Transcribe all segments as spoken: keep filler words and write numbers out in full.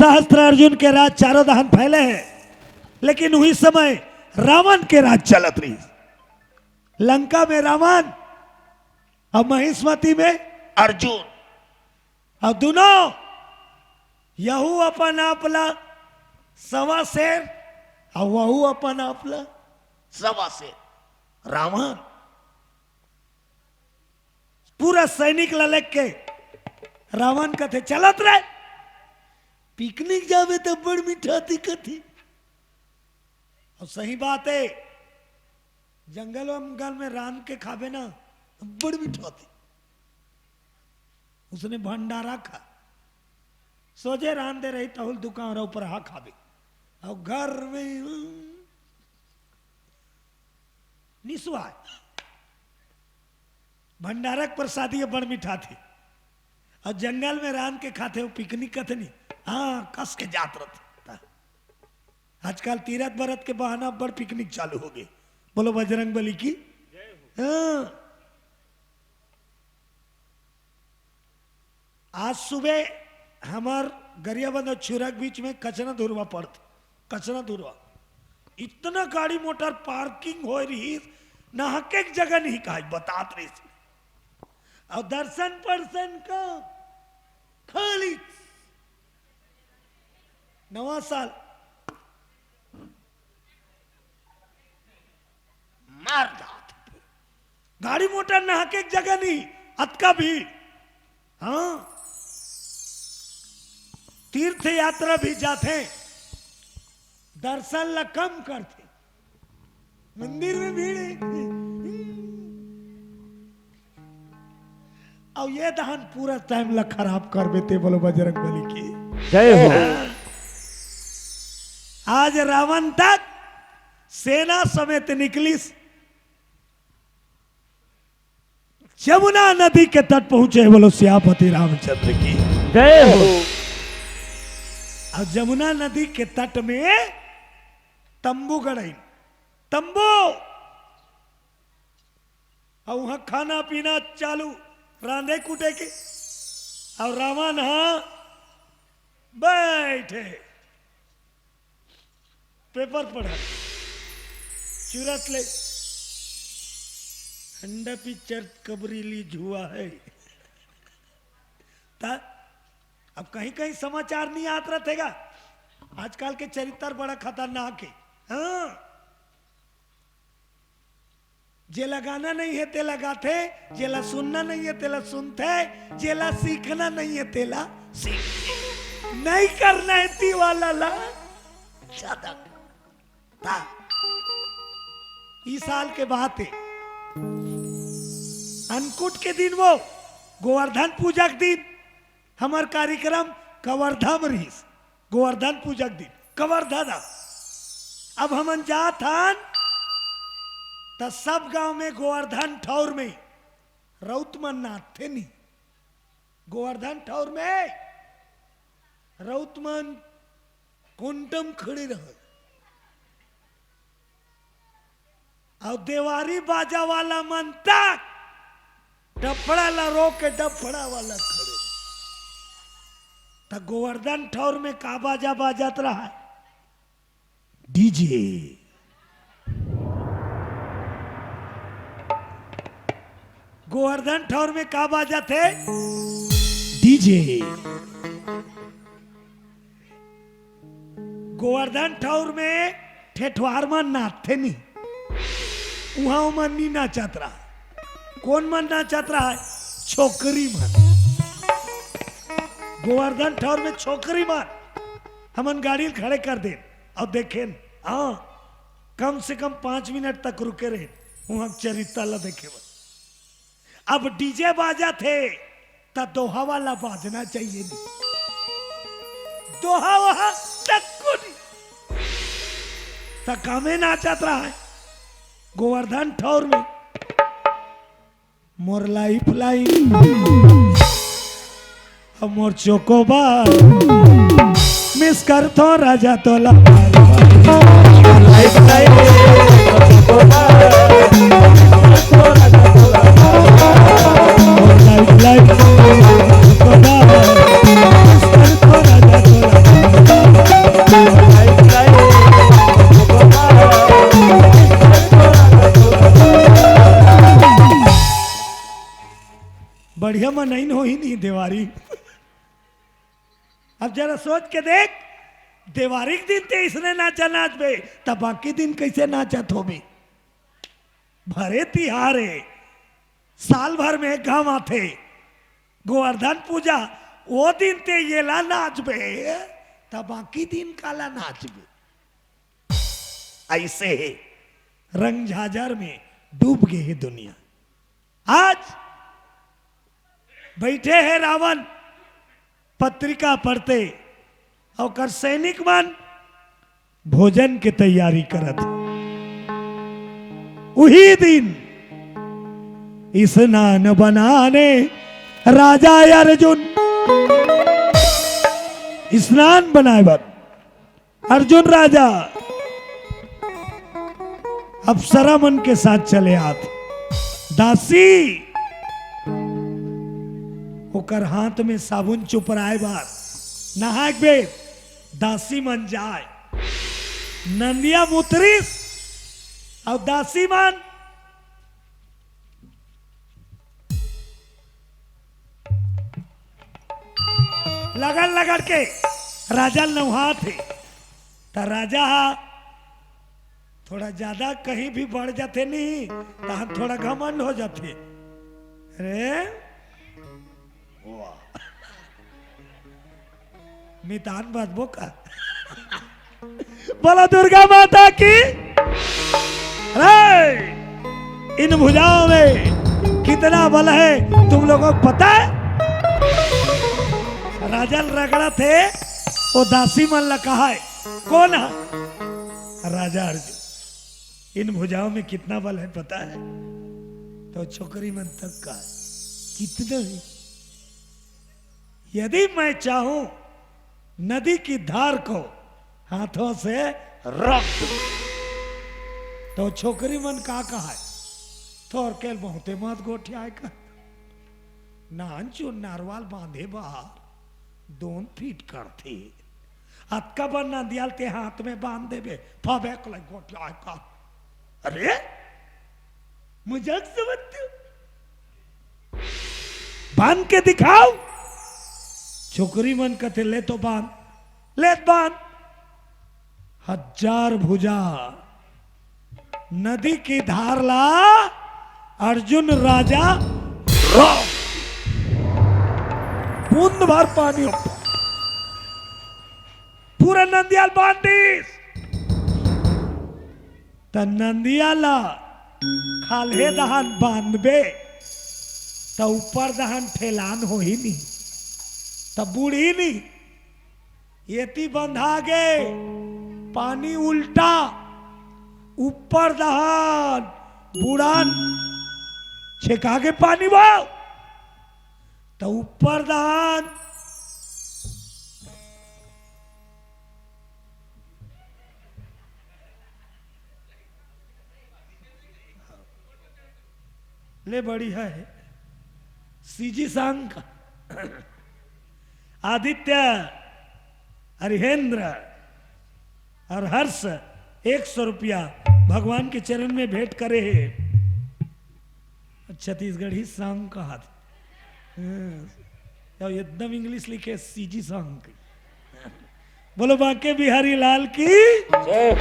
सहस्त्र अर्जुन के राज चारों दहन फैले हे, लेकिन उही समय रावण के राज चलत रहिस। लंका में रावण अउ महिष्मति में अर्जुन, अउ दुनों यहू अपन आप ला सवा शेर, अउ वहू अपन आप ला सवा शेर। रावण पूरा सैनिक ला लेके रावण कथे, "चलत रे, पिकनिक जाबे त बड़ मिठाती," कथे। अउ सही बात हे, जंगल वंगल में रांध के खाबे ना, बड़ मिठाती। उसने भंडारा खा, सोझे रांध दे रही, तहुल दुकान ऊपर हा खाबे, अउ घर में निसुआय। भंडारक प्रसादी बड़ मिठाथे, अउ जंगल में रांध के खाथे, वो पिकनिक कथे नी। हाँ, कस के जात रथे। आजकल तीरथ बरत के बहाना बड़ पिकनिक चालू होगे। बोलो बजरंग बली की। हाँ। आज सुबह हमर गरियाबंद अउ छुरा के बीच में कचना धुरवा पड़थे, कचना धुरवा। इतना गाड़ी मोटर पार्किंग होय रहिस, नहाके के जगह नहीं, काहे बतात रहिस। अउ दर्शन पर्शन का खाली। नवा साल मार डात। गाड़ी मोटर नहाके के जगह नहीं, अतका भीड़। हाँ, तीर्थ यात्रा भी जाथे, दर्शन ला कम करथे, मंदिर में भीड़ हे। अउ ये दहन पूरा टाइम ला खराब करबे ते, बोलो बजरंग बली की। जय हो। आज रावण तक सेना समेत निकलिस, जमुना नदी के तट पहुंचे, बोलो सियापति रामचंद्र की। जय हो। अउ जमुना नदी के तट में तंबू गड़ाइन, तंबू, अउ उहां खाना पीना चालू, रांधे कूटे के। अउ रावण हा बैठे पेपर पढ़त, चुरत ले, हंडा पिक्चर कबरी ली जुआ है। ता अब कहीं कहीं समाचार नहीं आत रथे गा। आजकल के चरित्र बड़ा खतरनाक हे। हाँ, जेला गाना नहीं हे तेला गाथे, जेला सुनना नहीं हे तेला सुनथे, जेला सीखना नहीं हे तेला सीखथे। नहीं करना हे ती वाला ला ज्यादा। ता ई साल के बात हे, अन्नकूट के दिन, वो गोवर्धन पूजा के दिन, हमर कार्यक्रम कवर्धा म रिहिस, गोवर्धन पूजा के दिन कवर्धा दा। अब हमन जात हन त सब गांव में गोवर्धन ठौर में रउत मन नाचथे नी। गोवर्धन ठौर में रउत मन कोंटम खड़े रहय। अउ देवारी बाजा वाला मन तक डफड़ा ला रोक के डफड़ा वाला खड़े। त गोवर्धन ठौर में का बाजा बाजत रहा? डीजे। गोवर्धन ठौर में का बाजत हे? डीजे। गोवर्धन ठौर में ठेठवार मन नाचथे नी, उहां ओमन नी नाचत रहा। कोन मन नाचत रहा? छोकरी मन। गोवर्धन ठौर में छोकरी मन। हमन गाड़ी ल खड़े कर देन अउ देखेन, हाँ, कम से कम पांच मिनट तक रुके रहेन, उहां चरित्र ला देखे बर। अब डीजे बाजत हे, त दोहा वाला बाजना चाहिए नी। दोहा वहा तक को नहीं। त कामे नाचत रहा है गोवर्धन ठौर में। मोर लाइफ लाइन, मोर चोकोबार, मिस करथों राजा तोला बार बार। मनई होही नहीं देवारी। अब जरा सोच के देख, देवारी के दिन ते इसने नाचा नाचबे, त बाकी दिन कैसे नाचत होबे? भरे तिहार हे, साल भर में एक घाम आथे, गोवर्धन पूजा, वो दिन ते येला नाचबे, त बाकी दिन काला नाचबे? ऐसे हे, रंग झाजर में डूब गे हे दुनिया। आज बैठे हे रावण पत्रिका पढ़ते, अउ ओकर सैनिक मन भोजन के तैयारी करत हे। उही दिन स्नान बनाने राजा अर्जुन, स्नान बनाए बर अर्जुन राजा अप्सरा मन के साथ चले आत। दासी ओकर हाथ में साबुन चुपराए बर नहाए के बेर दासी मन जाए, नंदिया मुतरिस अउ दासी मन लगड़ लगड़ के राजा ल नहात हे। त राजा हा थोड़ा ज्यादा कहीं भी बढ़ जाथे नहीं, तहन थोड़ा घमंड हो जाथे। अरे वाह, मितान बदबो का। बोला दुर्गा माता की। अरे, इन भुजाओं में कितना बल है, तुम लोगों को पता है? राजा ल रगड़त हे, वो दासी मन ला कहाय, कोन ह? राजा अर्जुन, इन भुजाओं में कितना बल है पता है? त छोकरी मन तक कहाय, कितना है? यदि मैं चाहूं नदी की धार को हाथों से रोक दूं। त छोकरी मन का कहाय, थोर के ल बहुते मत गोठियाय का। नानचुन नरवा ल बांधे बर दोन फीट करथे। अतका बन नंदिया ल ते हाथ में बांध देबे, फबे के ल गोठियाय का। अरे, मजाक समझते हो? बांध के दिखाओ। छोकरी मन कथे, "ले तो बांध, ले बांध।" हजार भुजा नदी की धार ला अर्जुन राजा रो। बूंद भर पानी ऊपर, पूरा नंदिया ल बांध दिस। त नंदिया ला खाल्हे दहान बांधबे, त ऊपर दहान ठेलान होही नी, त बूड़ही नी। एती बंधा गे पानी उल्टा, ऊपर दहान बूड़ान छेका गे पानी बा, त ऊपर दहान ले बढ़िया हे। सीजी सांग का आदित्य, हरिहेंद्र और हर्ष एक सौ रुपया भगवान के चरण में भेंट करे हे। छत्तीसगढ़ी सांग कहा था। हाँ। एकदम इंग्लिश लिखे, सीजी सांग। बोलो बांके बिहारी लाल की। जय हो।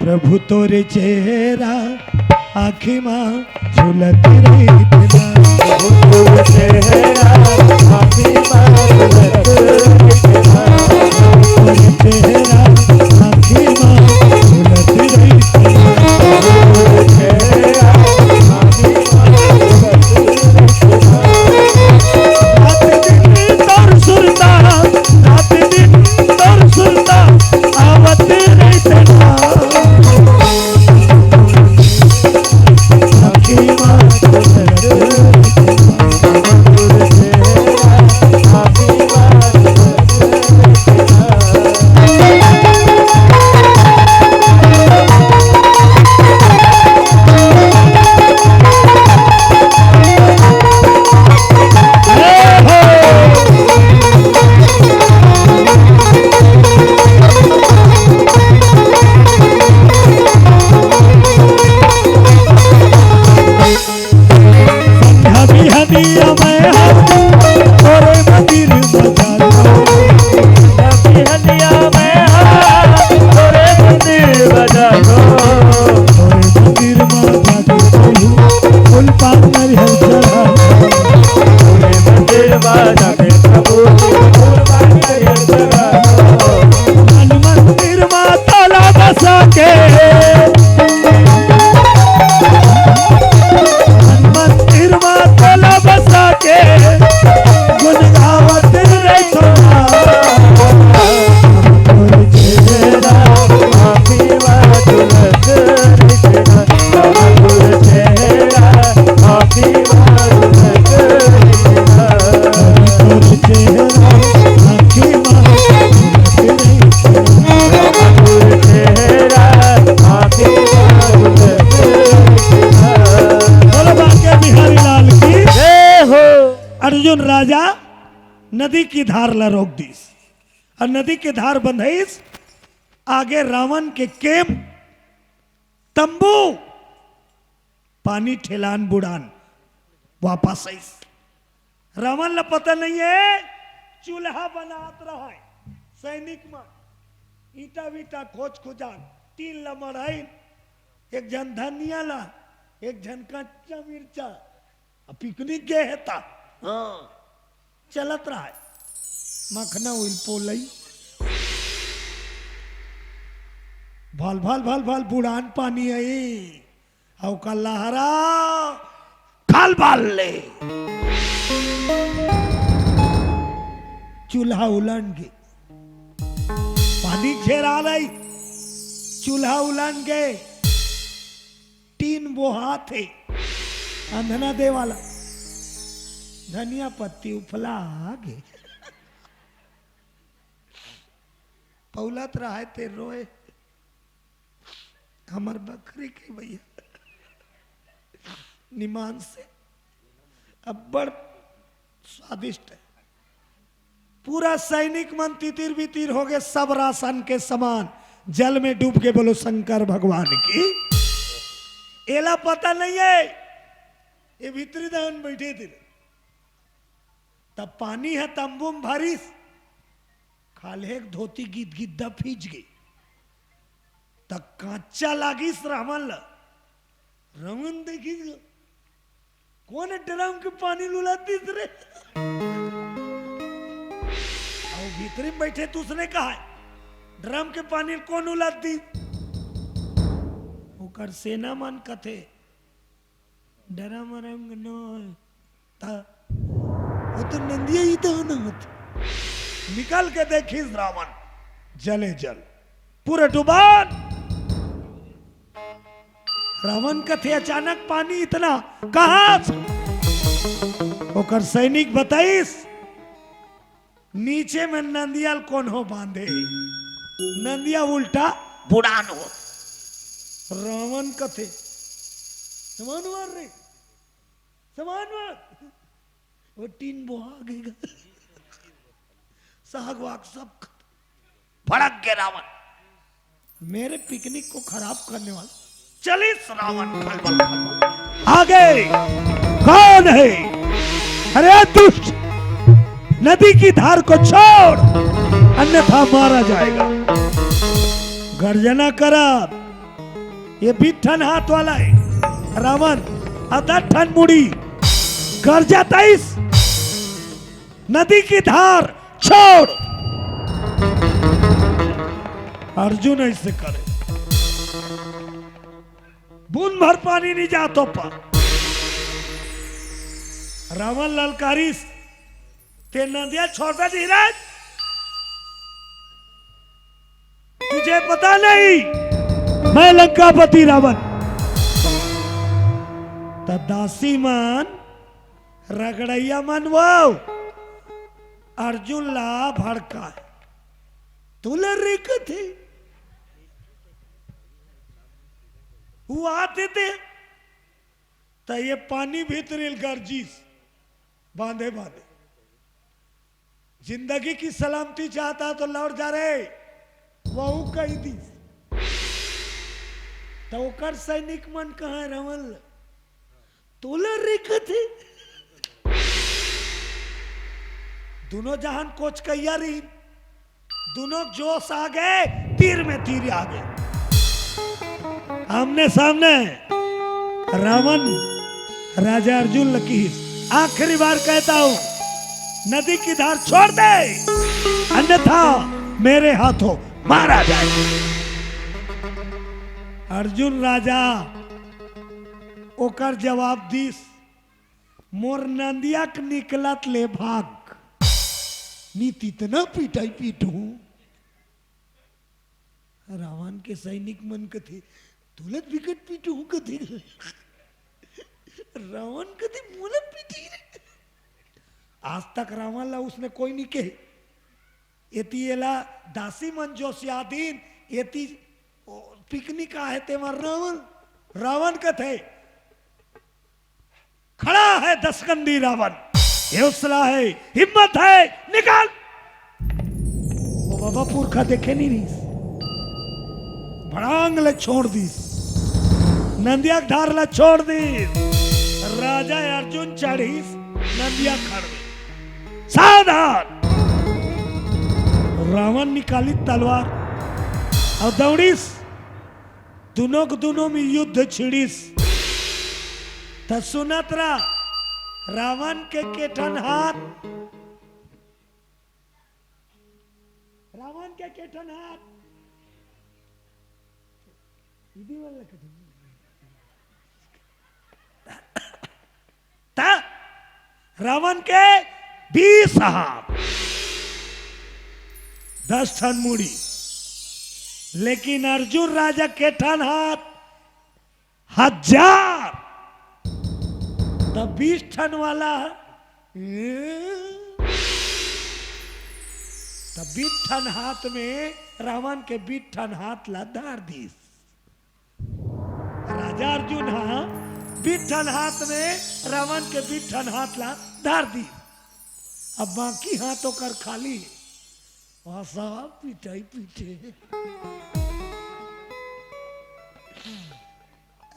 प्रभु तोरे चेहरा आँखी मा झूलत रहित ना। प्रभु तोर चेहरा आँखी मा झूलत रहित ना। तोर चेहरा आँखी मा झूलत रहित ना। तोर चेहरा आँखी मा झूलत रहित ना। रात दिन तोर सुरता, रात दिन तोर सुरता आवत रहित ना। राजा नदी की धार ला रोक दीस अउ नदी के धार बंधइस। आगे रावण के केम, तंबू, पानी ठेलान बुड़ान वापस आइस। रावण ला पता नहीं है, चूल्हा बनात रहय सैनिक मन, ईंटा वीटा खोज खुजान, टीन ला मढ़ाइन, एक झन धनिया ला, एक झन कच्चा मिर्चा, अब पिकनिक गे हे ता। हाँ, चलत रहय मखना उइल पोलई, भल भल भल भल बुड़ान पानी आई। अउ का लहरा खलबल ले चूल्हा उलन गे, पानी घेरा रही, चूल्हा उलन गे, टीन बोहात हे, अंधना दे वाला, धनिया पत्ती उफला गे, पौलत रहय ते रोय। हमर बखरी के भैया निमान से अब्बड़ स्वादिष्ट हे। पूरा सैनिक मन तितिर बितिर हो गे, सब राशन के सामान जल में डूब गे। बोलो शंकर भगवान की। एला पता नहीं हे, ये भीतरी दहन बैठे थे। तब पानी ह तंबू म भरिस, खाल्हे के धोती गिदगिद्दा फीज गे, त कांचा लागिस रावण ल। रावण देखिस, कोन ड्रम के पानी ल उला दिस रे? अउ भीतरी म बैठे त उसने कहय, ड्रम के पानी ल कोन उला दिस? ओकर सेना मन कथे, डरा मरंग न होय। त वो तो नंदिया ही तो न होत। निकल के देखिस रावण, जले जल, पूरे डुबान। रावण कथे, "अचानक पानी इतना कहाँ से?" ओकर सैनिक बताइस, नीचे में नंदिया ल कोनो बांधे, नंदिया उल्टा बुड़ान हो। रावण कथे, "समान मार रे, समान मार।" वो टीन बोहा गे गा। साग वाग सब खत्म। भड़क गे रावण, मेरे पिकनिक को खराब करने वाला। चलिस रावण खलबल खलबल। आगे कौन है? अरे दुष्ट, नदी की धार को छोड़, अन्यथा मारा जाएगा। गर्जना करा, ये बीस ठन हाथ वाला हे रावण, अउ दस ठन मुड़ी। गरजत आइस, नदी की धार छोड़। अर्जुन ऐसे करे, बूंद भर पानी नहीं जातो पर। रावण ललकारिस, "ते नदिया छोड़ दे धीरज, तुझे पता नहीं मैं लंकापति रावण।" त दासी मन, रगड़ैया मन वो अर्जुन ला भड़का, "तू ल रे कथे, वो आते थे त ये पानी भीतरी ल गरजिस, बांधे बांधे।" जिंदगी की सलामती चाहता तो लौट जा रे, वहू कही दिस। त ओकर सैनिक मन कहा, "रावण ल, तोला रे कथे।" दुनों जहान कोचकैया रही, दुनों जोश आ गे, तीर में तीर आ गे। आमने सामने रावण राजा अर्जुन ल किहिस, "आखिरी बार कहता हूं, नदी की धार छोड़ दे, अन्यथा मेरे हाथों मारा जाए।" अर्जुन राजा ओकर जवाब दिस, "मोर नंदिया के निकलत ले भाग, नी त इतना पिटाई पीटहूं।" रावण के सैनिक मन कथे, "तोला बिकट पीटहूं," कथे। रावण कथे, "मोला पीटी रे।" आज तक रावण ला उसने कोई नहीं कहे। एती एला दासी मन जोसियादीन, एती ओ, पिकनिक आहे तेमा रावण, रावण कथे, "खड़ा है दसकंदी रावण, हौसला है, हिम्मत है, निकाल। वो बाबा पुरखा देखे नहीं रहिस, भड़ांग ले छोड़ दिस, नंदिया के धार ला छोड़ दिस। राजा अर्जुन चढ़िस नंदिया खड़वे, सावधान। रावण निकाली तलवार अउ दौड़िस, दुनों के दुनों में युद्ध छिड़िस। त सुनत रहा, रावण के केठन हाथ, रावण के केठन हाथ, इदी वाला कठिन। त रावण के बीस हाथ, दस ठन मुड़ी, लेकिन अर्जुन राजा के ठन हाथ हजार, त बीस ठन वाला, त बीस ठन हाथ में रावण के बीस ठन हाथ ला धर दिस। राजा अर्जुन हा बीस ठन हाथ में रावण के बीस ठन हाथ ला धर दिस। अब बाकी हाथ ओकर खाली हे। वहाँ सब पिटाई पीटे।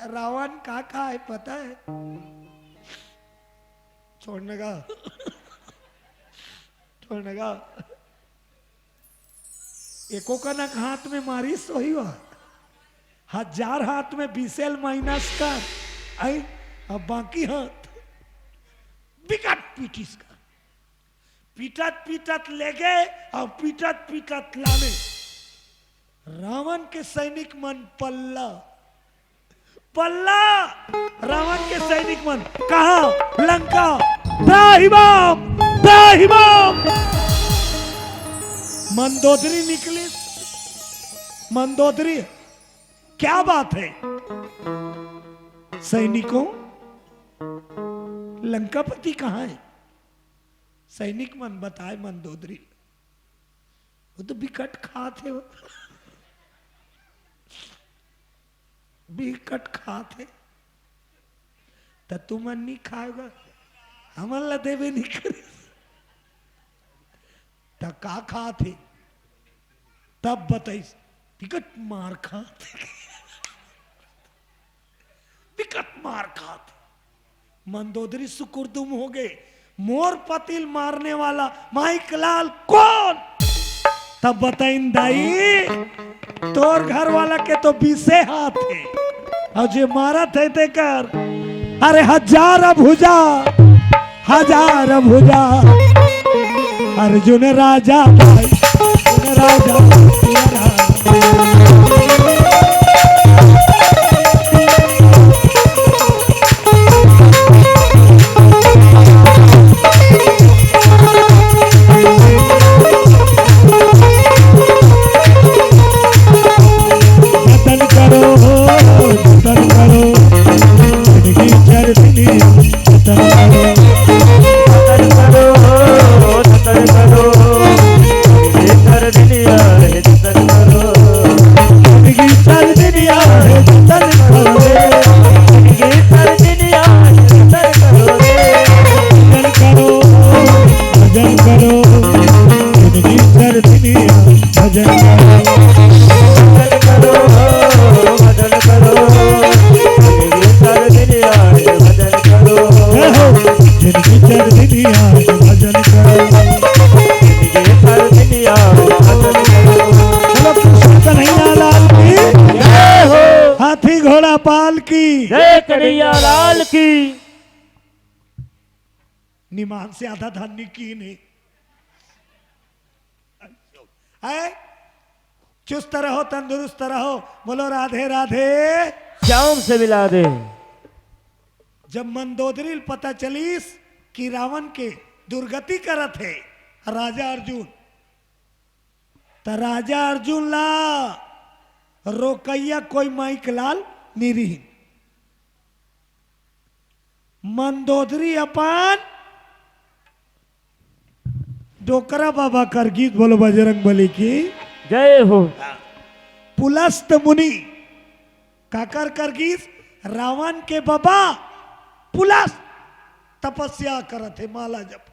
रावण का का है पता है? छोड़ने का, छोड़ने का। एको कनक हाथ में मारिस होही वा, हजार हाथ में बीसेल माइनस कर, आई, अब बाकी हाथ बिकट पीटिस का, पीटत पीटत लेगे अउ पीटत पीटत लाने। रावण के सैनिक मन पल्ला पल्ला। रावण के सैनिक मन कहा? लंका। त्राहि माम, त्राहि माम। मंदोदरी निकली। मंदोदरी, क्या बात है? सैनिकों, लंकापति कहाँ है? सैनिक मन बताए मंदोदरी। वो तो बिकट खात हे वो। बिकट खात हे। त तुमन नी खाएगा, हमन ला देबे नी करे। त का खात हे? तब बताइस, बिकट मार खात हे। बिकट मार खात। मंदोदरी सुकुरदुम हो गए। मोर पतिल मारने वाला माइक लाल कौन? तब बताइन दाई, तोर घर वाला के तो बीसे हाथ हे, अउ जे मारत हे तेकर, अरे हजार भुजा, हजार भुजा, अर्जुन राजा भाई, अर्जुन राजा, अर्जुन राजा। जतन करो, जतन करो, जिंदगी चरनी, जतन करो। जतन करो, जतन करो, ये कर दुनिया है, जतन करो। जिंदगी चरनी है, जतन करो। जिंदगी चरनी है, जतन करो। भजन करो, भजन करो, जिंदगी चरनी है, भजन करो। भजन करो, भजन करो, जिंदगी चरनी है, भजन करो। जय हो, जिंदगी चरनी है, भजन करो। जिंदगी चरनी है, भजन करो। बोलो कृष्ण कन्हैया लाल की। जय हो। हाथी घोड़ा पाल की। जय कन्हैया लाल की। निमान से आधा धान नी कीन हे। है? चुस्त रहो, तंदुरुस्त रहो, बोलो राधे राधे। श्याम से मिला दे। जब मंदोदरी ल पता चलिस कि रावण के दुर्गति करत हे राजा अर्जुन, त राजा अर्जुन ला रोकइया कोई माइक लाल नी रिहिन। मंदोदरी अपन डोकरा बाबा कर गीत, बोलो बजरंग बली की। जय हो। पुलस्त मुनि काकर कर गीत? रावण के बाबा पुलस्त तपस्या करत हे, माला जप।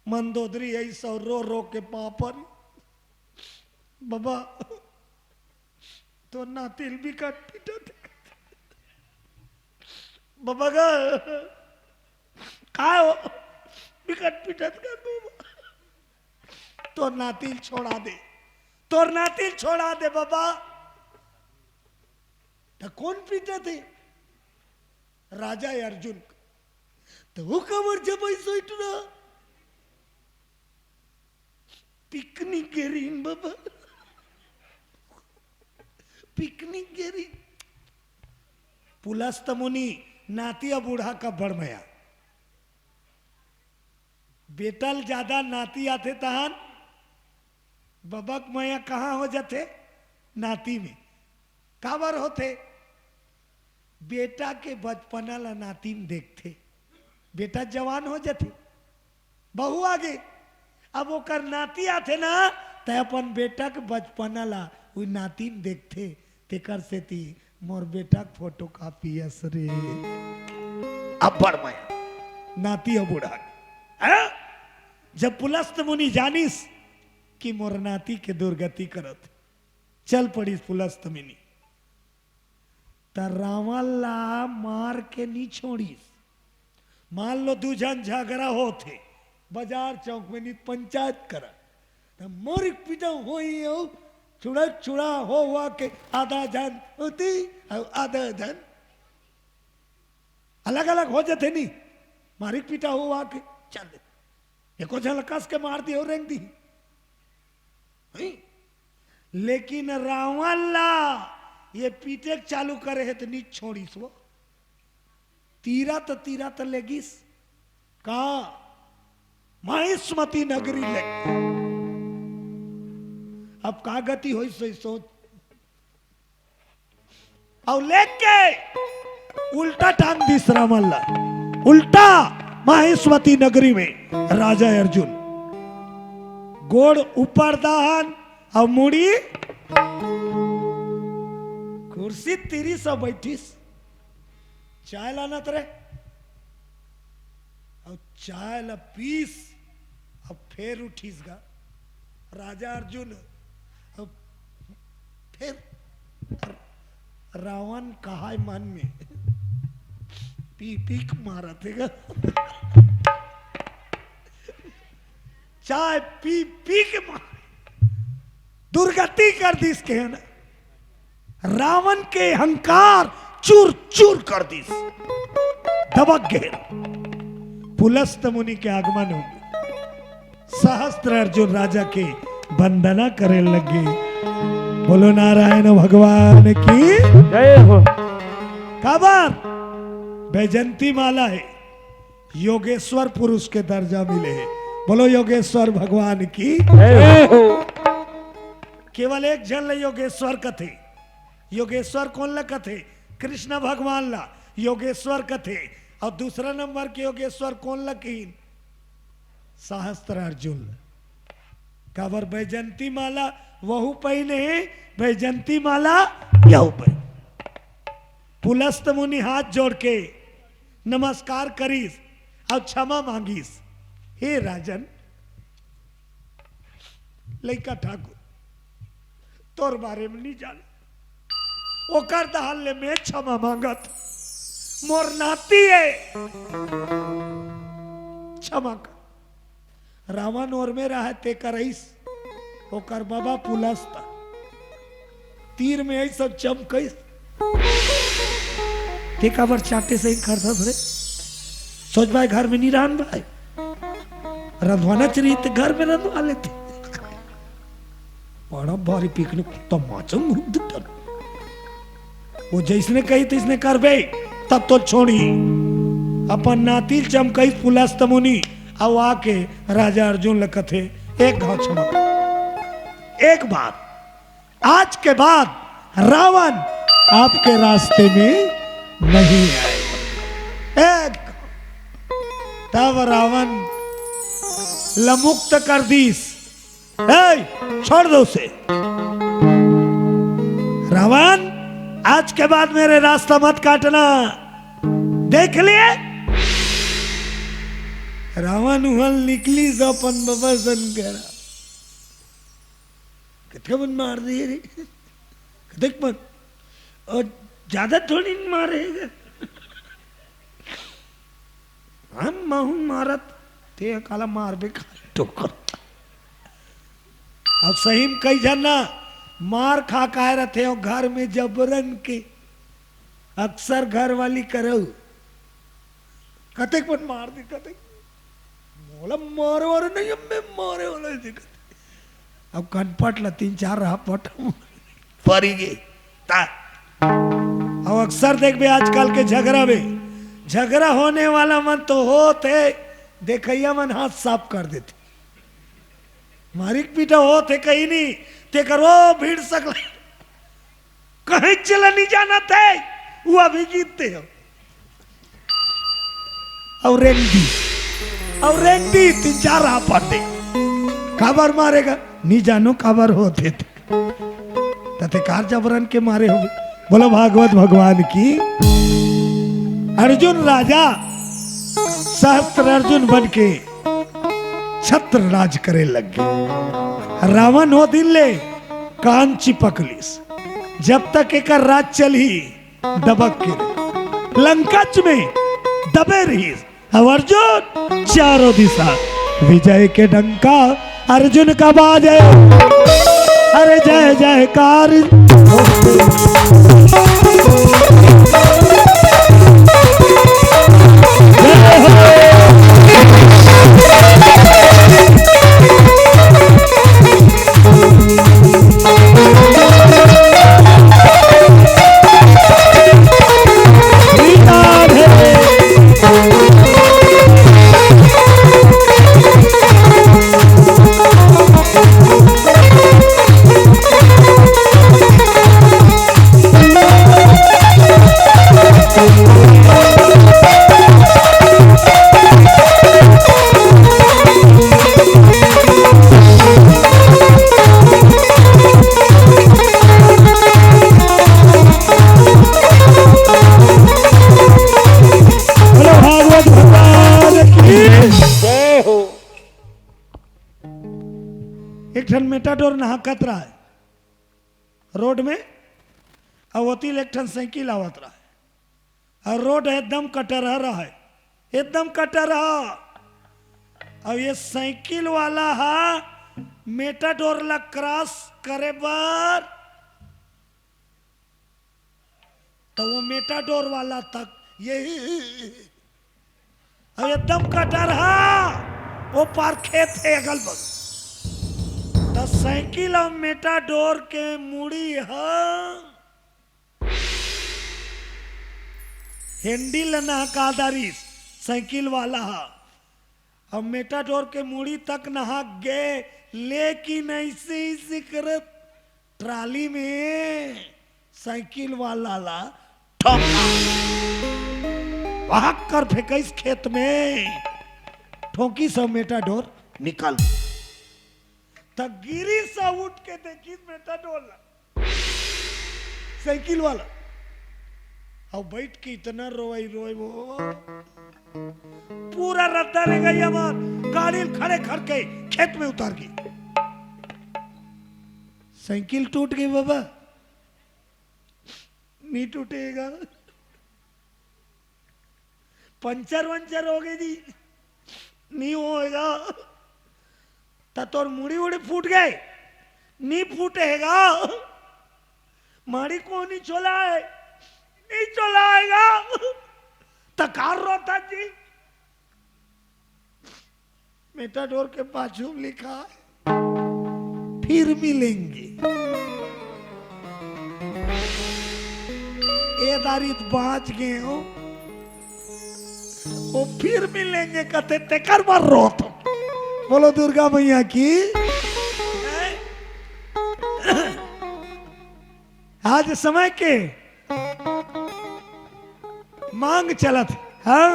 मंदोदरी अइस अउ रो रो के पाँव परी। बबा, तोर नाती ल बिकट पीटत हे। बबा गा, काय हो? बिकट पीटत हे बबा। तोर नाती ल छोड़ा दे, तोर नाती ल छोड़ा दे बबा। त कोन पीटत हे? राजा अर्जुन। त वो काबर जबइस ओ टुरा? पिकनिक गे रिहिन बबा, पिकनिक गे रिहिन। पुलस्त मुनि, नाती अउ बूढ़ा के अब्बड़ मया। बेटा ल जादा नाती आथे तहन बबा के मया कहाँ हो जाथे? नाती में। काबर होथे? बेटा के बचपना ला नाती में देखथे। बेटा जवान हो जाथे, बहू आगे, अब ओकर नाती आथे ना, त अपन बेटा के बचपना ला उ नाती में देखथे। तेकर सेती मोर बेटा के फोटो कॉपी अस रे। अब्बड़ मया नाती अउ बूढ़ा के। हैं? जब पुलस्त मुनि जानिस कि मोर नाती के दुर्गति करत, चल पड़िस पुलस्त मुनि। त रावण ला मार के नी छोड़िस। मान लो दू झन झगड़ा होथे, बाजार चौक में नी पंचायत करा, त मोरिक पीटा होई अउ छुड़ा छुड़ा हो हुआ के आधा झन होती अउ आधा झन अलग अलग हो जाथे नी, मारिक पीटा हो हुआ के चल दे। एको झन ला कस के मार दी अउ रेंग दी। हई? लेकिन रावण ला ये पीटे के चालू करे हे त नी छोड़िस वो। तीरत तीरत लेगिस का महिष्मती नगरी ले। अब का गति होइस सोच। अउ लेके उल्टा टांग दिस रावण ला, उल्टा महिष्मती नगरी में राजा अर्जुन। गोड़ ऊपर दहन अउ मुड़ी कुर्सी तीरिस अउ बैठिस। चाय लानत रे अउ चाय ला पीस अउ फेर उठिस गा राजा अर्जुन। अउ फेर रावण कहाय मन में, पी पी के मारत हे गा। चाय पी पी के मार, दुर्गति कर दिस के ना। रावण के अहंकार चूर चूर कर दिस। दबक गए। पुलस्त मुनि के आगमन हो गए। सहस्त्र अर्जुन राजा के वंदना करे लगे। बोलो नारायण भगवान की। जय हो। काबर? बैजंती माला हे, योगेश्वर पुरुष के दर्जा मिले हे। बोलो योगेश्वर भगवान की। जय हो। केवल एक झन ला योगेश्वर कथे। योगेश्वर कोन ला कथे? कृष्ण भगवान ला योगेश्वर कथे। अउ दूसरा नंबर के योगेश्वर कोन ला कहिन? सहस्त्र अर्जुन ला। काबर बैजंती माला वहू पहिने हे, बैजंती माला यहू पहिने। पुलस्त मुनि हाथ जोड़ के नमस्कार करिस अउ क्षमा मांगिस, हे राजन, लइका ठाकुर तोर बारे में नी जाने, ओकर दहन ले मैं क्षमा मांगत, मोर नाती हे, क्षमा कर। रावण ओर में रहा ते करइस, ओकर बाबा पुलस्त तीर में अइस अउ चमकइस। ते काबर चाटे से करथस रे? सोच भाई, घर में नहीं रहन भाई, रंधवाना चाहिए ते घर में रंधवा लेते। बड़ा भारी पिकनिक तमाचा मुरुक दुटन। वो जैसने कही तैसने करबे, तब तो छोड़ी। अपन नाती ल चमकइस पुलस्त मुनि, अउ आके राजा अर्जुन ल कथे, एक घाव क्षमा कर। एक बार, आज के बाद रावण आपके रास्ते में नहीं आए। एक, तब रावण ल मुक्त कर दीस। ए, छोड़ दो उसे। रावण, आज के बाद मेरे रास्ता मत काटना। देख लिए? रावण उहल निकलिस अपन बबा सन करा। कतका मन मार दिए रे, कतक मन। अउ जादा थोड़ी मारे हे गा। हम महूं मारत, ते काला मारबे का ठोकर। अब सही में कई झन ना मार खा के आए रथे, अउ घर में जबरन के अक्सर घर वाली करऊ कतेक मन मार दी, कतेक मोला मारे वाले नहीं, अब मैं मारे वाला है जी। अब कनपट ला तीन चार रहा पट परी गे। ता। अब अक्सर देखबे आजकल के झगड़ा में, झगड़ा होने वाला मन तो होत हे, देखइया मन हाथ साफ कर देथे। मारिक पीटा होत हे कहीं नहीं, तेकर वो भीड़ सकला कहीं चला नहीं जाना थे, वो अभी जीतते हो। अउ रेंग दी, अउ रेंग दी, तीन चार रहा पट दे। काबर मारे गा? नहीं जानो काबर होत हे ते। तते कार जबरन के मारे होबे। बोलो भागवत भगवान की। अर्जुन राजा सहस्त्र अर्जुन बन के छत्र राज करे लग गे। रावण ओ दिन ले कान चिपक लिस। जब तक एकर राज चलही, दबक के रही। लंकाच में दबे रहिस। अब अर्जुन चारों दिशा विजय के डंका अर्जुन का बाजे। अरे जय जयकार। जय हो। बोलो भागवत भगवान की जय हो। एक ठन मेटाडोर नहाकत रहा है रोड में, अउ ओती ले एक ठन साइकिल आवत रहा है, अउ रोड एकदम कटरहा रहा है, एकदम कटरहा। अब ये साइकिल वाला हा मेटाडोर ला क्रॉस करे बर, तो वो मेटाडोर वाला तक यही, अब एकदम कटरहा, वो पार खेत हे अगल बगल। तो साइकिल अउ मेटाडोर के मुड़ी ह हैंडल नहका डारिस साइकिल वाला ह। अब मेटाडोर के मुड़ी तक नहक गे, लेकिन ऐसे ही सिकरत ट्राली में साइकिल वाला ला ठोका। भाग कर फेंकइस खेत में, ठोकिस अउ मेटाडोर निकल। त गिरिस अउ उठ के देखिस मेटाडोर ला। साइकिल वाला। अउ बइठ के इतना रोवई रोवई वो। पूरा रद्दा रे गई हमार। गाड़ी ल खड़े खड़ के खेत में उतार गे। साइकिल टूट गई बाबा। नहीं टूटेगा। पंचर वंचर हो गई जी, नहीं होएगा। त तोर मुड़ी उड़ी फूट गए, नहीं फूटेगा। माड़ी को नहीं चोला है, नहीं चोला आएगा। त कार रोता जी। मेटाडोर के पाछू में लिखा है, फिर मिलेंगे। ए दारी त बाँच गे हो, वो फिर मिलेंगे कथे तेकर बर रोत हो। बोलो दुर्गा मैया की। आज समय के मांग चलत हे। हाँ,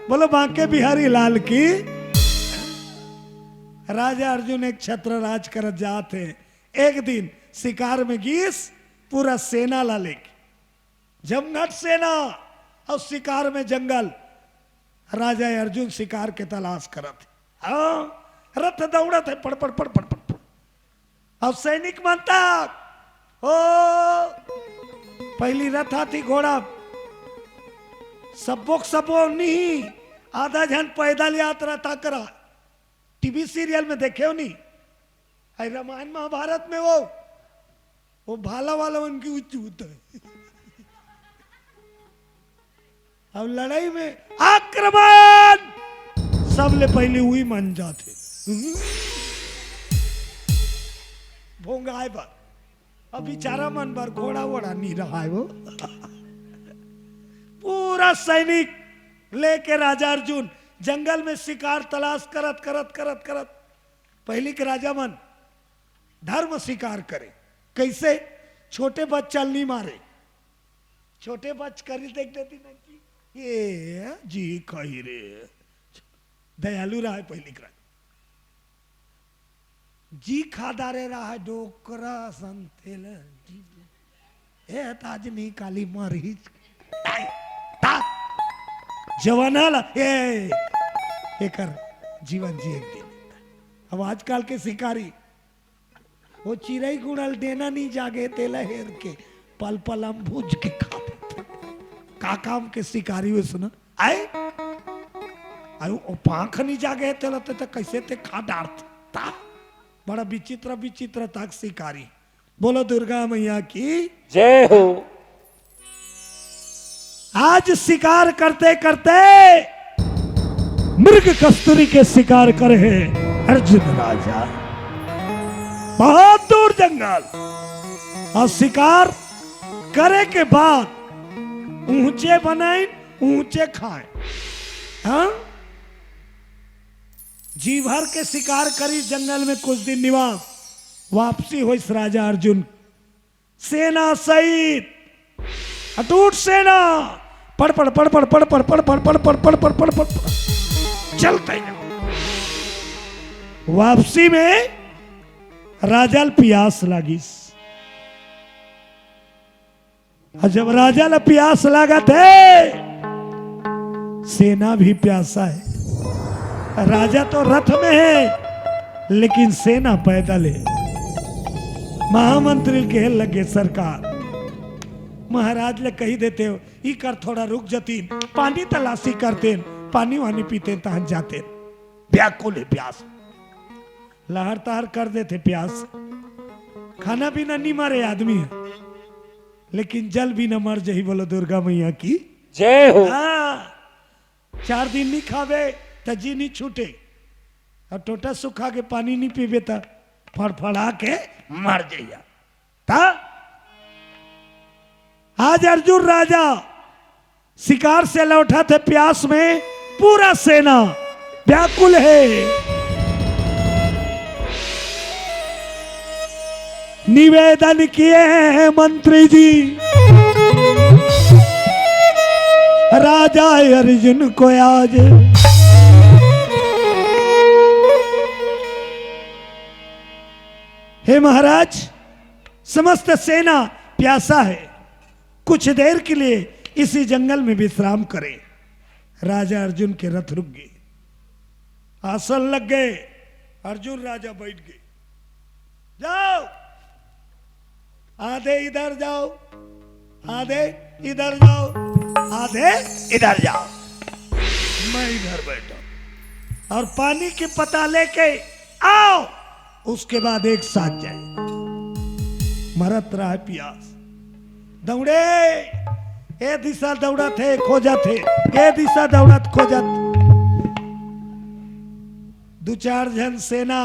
बोलो बांके बिहारी लाल की। राजा अर्जुन एक छत्र राज करत जात हे। एक दिन शिकार में गीस पूरा सेना ला लेके, जमघट सेना अउ शिकार में जंगल। राजा अर्जुन शिकार के तलाश करत हे। हाँ, रथ दौड़त हे, पड़ पड़ पड़ पड़ पड़ पड़। अब सैनिक मन तक, ओ, पहली रथ, हाथी, घोड़ा, सब्बो के सब्बो नहीं, आधा झन पैदल यात्रा तक करा। टीवी सीरियल में देखे हो नहीं? अरे रामायण महाभारत में वो, वो भाला वाला उनकी उच्च होता है। अब लड़ाई में आक्रमण, सबले पहले उही मन जाथे। भोंगाय बर। अब बेचारा मन बर घोड़ा वोड़ा नहीं रहा है वो। पूरा सैनिक लेके राजा अर्जुन जंगल में शिकार तलाश करत करत करत करत, पहली के राजा मन धर्म शिकार करे। कैसे? छोटे बच्चा ल नहीं मारे। छोटे बच्चा करी देख देती ना कि ये जी खाई रे। दयालु रहा है पहली के राजा। जी खा डारे रहा है डोकरा संतेल। ए, त आज नहीं काली मारी। ताई, ता, जवाना ला, ए, एकर जीवन जिए के दिन। अब आजकल के शिकारी, वो चिरई गुड़ल डेना नहीं जागे, तेला हेर के, पल पल हम भूज के खा लेते। का काम के शिकारी हो सुना? आए? अरे, वो पाँख नहीं जागे, तेला ते, ते कैसे ते खा डारता? बड़ा विचित्र, विचित्र तक शिकारी। बोलो दुर्गा मैया की। जय हो। आज शिकार करते करते मृग कस्तूरी के शिकार करे है अर्जुन राजा। बहुत दूर जंगल, और शिकार करे के बाद ऊंचे बनाइन, ऊंचे खाए। हाँ, जी भर के शिकार करी, जंगल में कुछ दिन निवास, वापसी होइस राजा अर्जुन सेना सहित, अटूट सेना, पड़ पड़ पड़ पड़ पड़ पड़ पड़ पड़ पड़ पड़ पड़ पड़ पड़ पड़ पड़ चलते हैं। वापसी में राजा ल पियास लागिस। और जब राजा ल पियास लागत है, सेना भी प्यासा है। राजा तो रथ में है, लेकिन सेना पैदल है। महामंत्री कहे लगे, सरकार, महाराज ले कही देते हो, ई कर थोड़ा रुक जतीन, पानी तलाशी करतेन, पानी वानी पीतेन, तहन जातेन। व्याकुल है प्यास, लहर तहर कर देते प्यास। खाना पीना नहीं मारे आदमी है, लेकिन जल भी न मर जही। बोलो दुर्गा मैया की जय हो। हाँ, चार दिन नहीं खावे त जी नहीं छूटे, और टोटा सुखा के पानी नहीं पीबे त फड़फड़ा के मर जइया। त आज अर्जुन राजा शिकार से लौटा थे प्यास में, पूरा सेना व्याकुल है। निवेदन किए हैं मंत्री जी, राजा अर्जुन को आज। हे महाराज, समस्त सेना प्यासा है, कुछ देर के लिए इसी जंगल में विश्राम करें। राजा अर्जुन के रथ रुक गए, आसन लग गए, अर्जुन राजा बैठ गए। जाओ, आधे इधर जाओ, आधे इधर जाओ, आधे इधर जाओ, मैं इधर बैठा, और पानी के पता लेके आओ, उसके बाद एक साथ जाए। मरत रहा है पियास, दौड़े, ए दिशा दौड़त हे, खोजत हे, ए दिशा दौड़त खोजत। दू चार झन सेना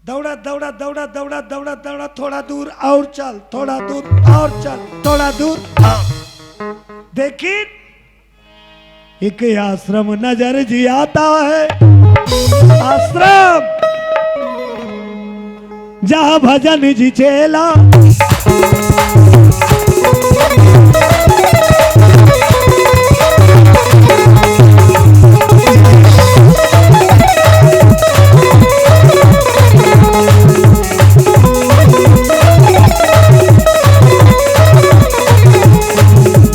दौड़त दौड़त दौड़त दौड़त दौड़त दौड़त, थोड़ा दूर और चल, थोड़ा दूर और चल, थोड़ा दूर और। देखिन, एक आश्रम नजर जी आता है, आश्रम जहाँ भजन जी चेला।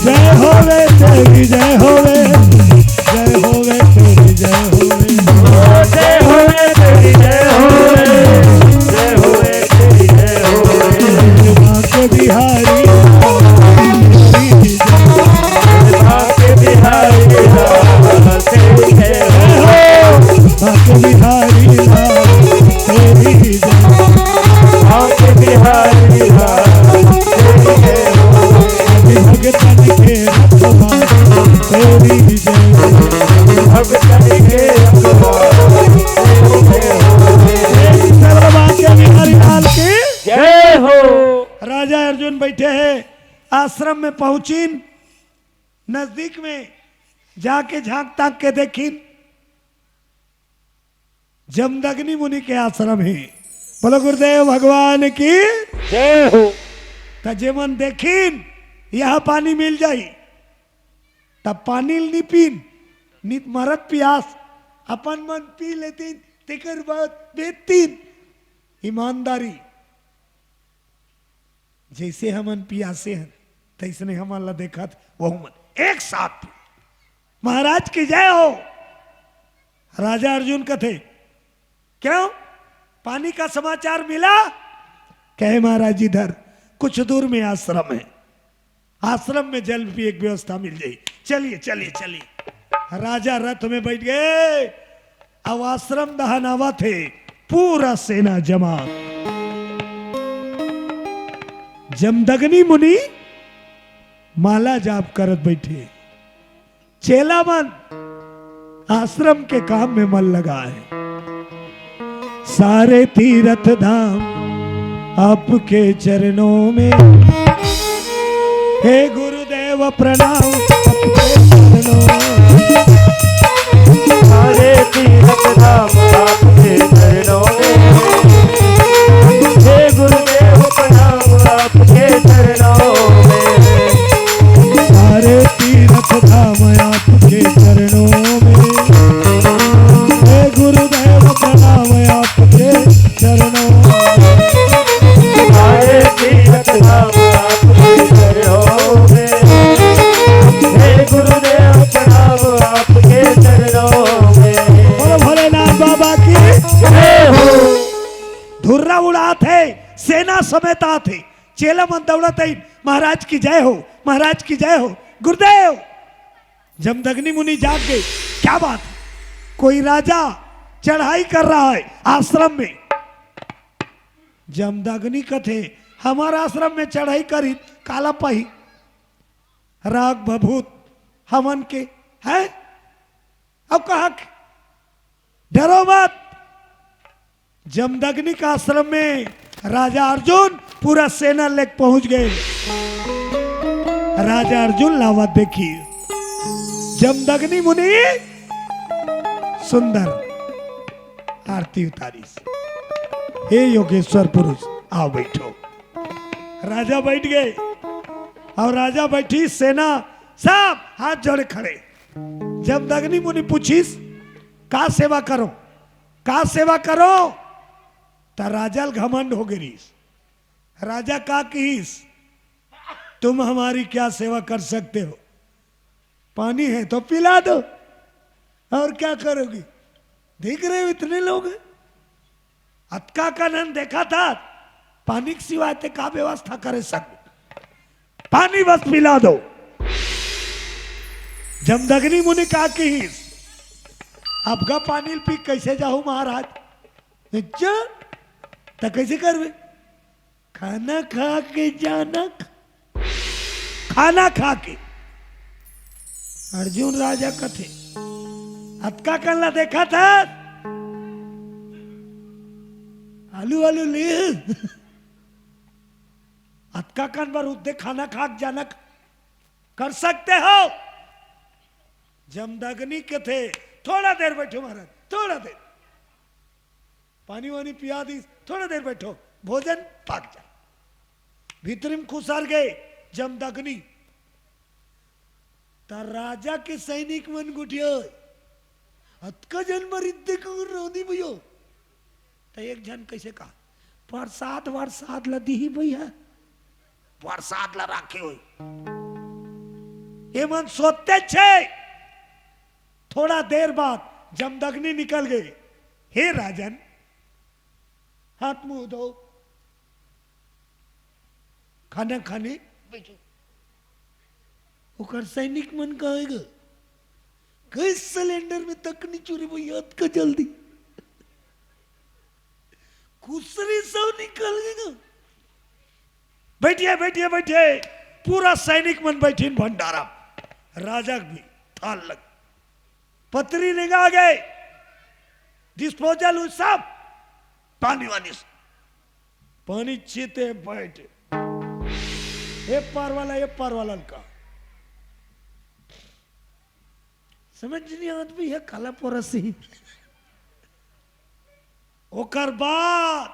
जय होवे तेरी, जय होवे, जय में पहुंचिन, नजदीक में जाके झांक ताक के देखिन, जमदग्नि मुनि के आश्रम हे। बोलो गुरुदेव भगवान की। जय हो। त जेमन देखिन, यहाँ पानी मिल जाई, त पानी ल नी पीन, नित मरत पियास अपन मन पी लेतिन, तेकर बाद बेचतिन। ईमानदारी, जैसे हमन पियासे हन, तैसने हमन ला देखत वहू मन एक साथ। महाराज की जय हो। राजा अर्जुन कथे, क्यों, पानी का समाचार मिला? कहे, महाराज, इधर कुछ दूर में आश्रम है, आश्रम में जल पिए की व्यवस्था मिल जाई। चलिए, चलिए, चलिए। राजा रथ में बैठ गए। अब आश्रम डहन आवत हे, पूरा सेना जमा। जमदग्नि मुनि माला जाप करत बैठे। चेला मन आश्रम के काम में मन लगाए। सारे तीर्थ धाम आपके चरणों में, हे गुरुदेव प्रणाम आपके चरणों में। सारे तीर्थ धाम आपके चरणों में, हे गुरुदेव प्रणाम आपके चरणों में। सारे तीर्थ धाम आपके चरणों में, हे गुरुदेव प्रणाम आपके चरणों में। सारे तीर्थ धाम आपके चरणों में, हे गुरुदेव प्रणाम आपके चरणों में। बोलो भोलेनाथ बाबा की। जय हो। धुर्रा उड़ात हे, सेना समेत आत हे, चेला मन दौड़त हे, महाराज की जय हो, महाराज की जय हो। गुरुदेव, जमदग्नि मुनि जाग गए। क्या बात है? कोई राजा चढ़ाई कर रहा है आश्रम में। जमदग्नि कथे, हमारा आश्रम में चढ़ाई करी, काला पाही, राग भभूत हमन के है। अब कहा कि डरो मत, जमदग्नि का आश्रम में राजा अर्जुन पूरा सेना लेके पहुंच गए। राजा अर्जुन लावत देखी, जमदग्नि मुनि सुंदर आरती उतारिस। हे योगेश्वर पुरुष, आओ बैठो। राजा बैठ गए और राजा बैठी, सेना सब हाथ जोड़े खड़े। जमदग्नि मुनि पूछिस, का सेवा करो, का सेवा करो? त राजा ल घमंड हो गे रिहिस। राजा का किहिस, तुम हमारी क्या सेवा कर सकते हो? पानी है तो पिला दो, और क्या करोगी? देख रहे हो इतने लोग हैं, अतका कन देखा था, पानी के सिवाय ते का व्यवस्था करे सकबे? पानी बस पिला दो। जमदग्नि मुनि का किहिस, अब का पानी ल पी कैसे जाहू महाराज? अच्छा, त कैसे करबे? खाना खा के जाना, खाना खा के। अर्जुन राजा कथे, अतका कन ला देखा था, आलू आलू ले, अतका कन बर उद्दे खाना खा के जाना कर सकते हो? जमदग्नि कथे, थोड़ा देर बैठो महाराज, थोड़ा देर। पानी वानी पिया दिस, थोड़ा देर बैठो, भोजन पाक जा। भीतरी में खुसर गए जमदग्नि। त राजा के सैनिक मन गोठियाय, अतका झन बर इतने कुकुर रौदी भैया। त एक झन कैसे कहा, प्रसाद वरसाद ला दिही भैया, प्रसाद ला राखे होई। ये मन सोते छे। थोड़ा देर बाद जमदग्नि निकल गए। हे राजन, हाथ मुंह धो, खाना खाने बैठो। ओकर सैनिक मन कहेगा, गैस सिलेंडर में तक नहीं चुरे वो याद का जल्दी। खुसरी सब निकल गए। बैठिए, बैठिए, बैठिए। पूरा सैनिक मन बैठिन भंडारा। राजा भी थाल लग, पतरी रेंगा गए, डिस्पोजल हुई सब, पानी वानी सब। पानी चीते बैठे। ए पार वाला, ए पार वाला ल का समझ नहीं आवत भैया, काला पोरस ही। ओकर बाद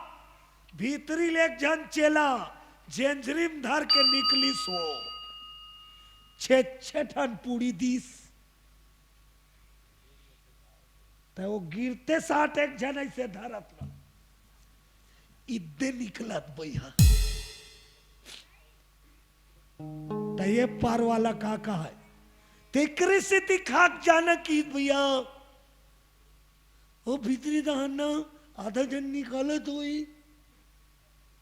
भीतरी ले एक झन चेला जेंजरी म धर के निकलिस वो। छे, छे ठन पूड़ी दिस। त वो गिरते साथ एक झन ऐसे धरत रह, इद्दे निकलत भैया। त ये पार वाला का कहा है? तेकरे से ती खाक जाना कि भैया, वो भीतरी दहाना आधा झन निकालत होई,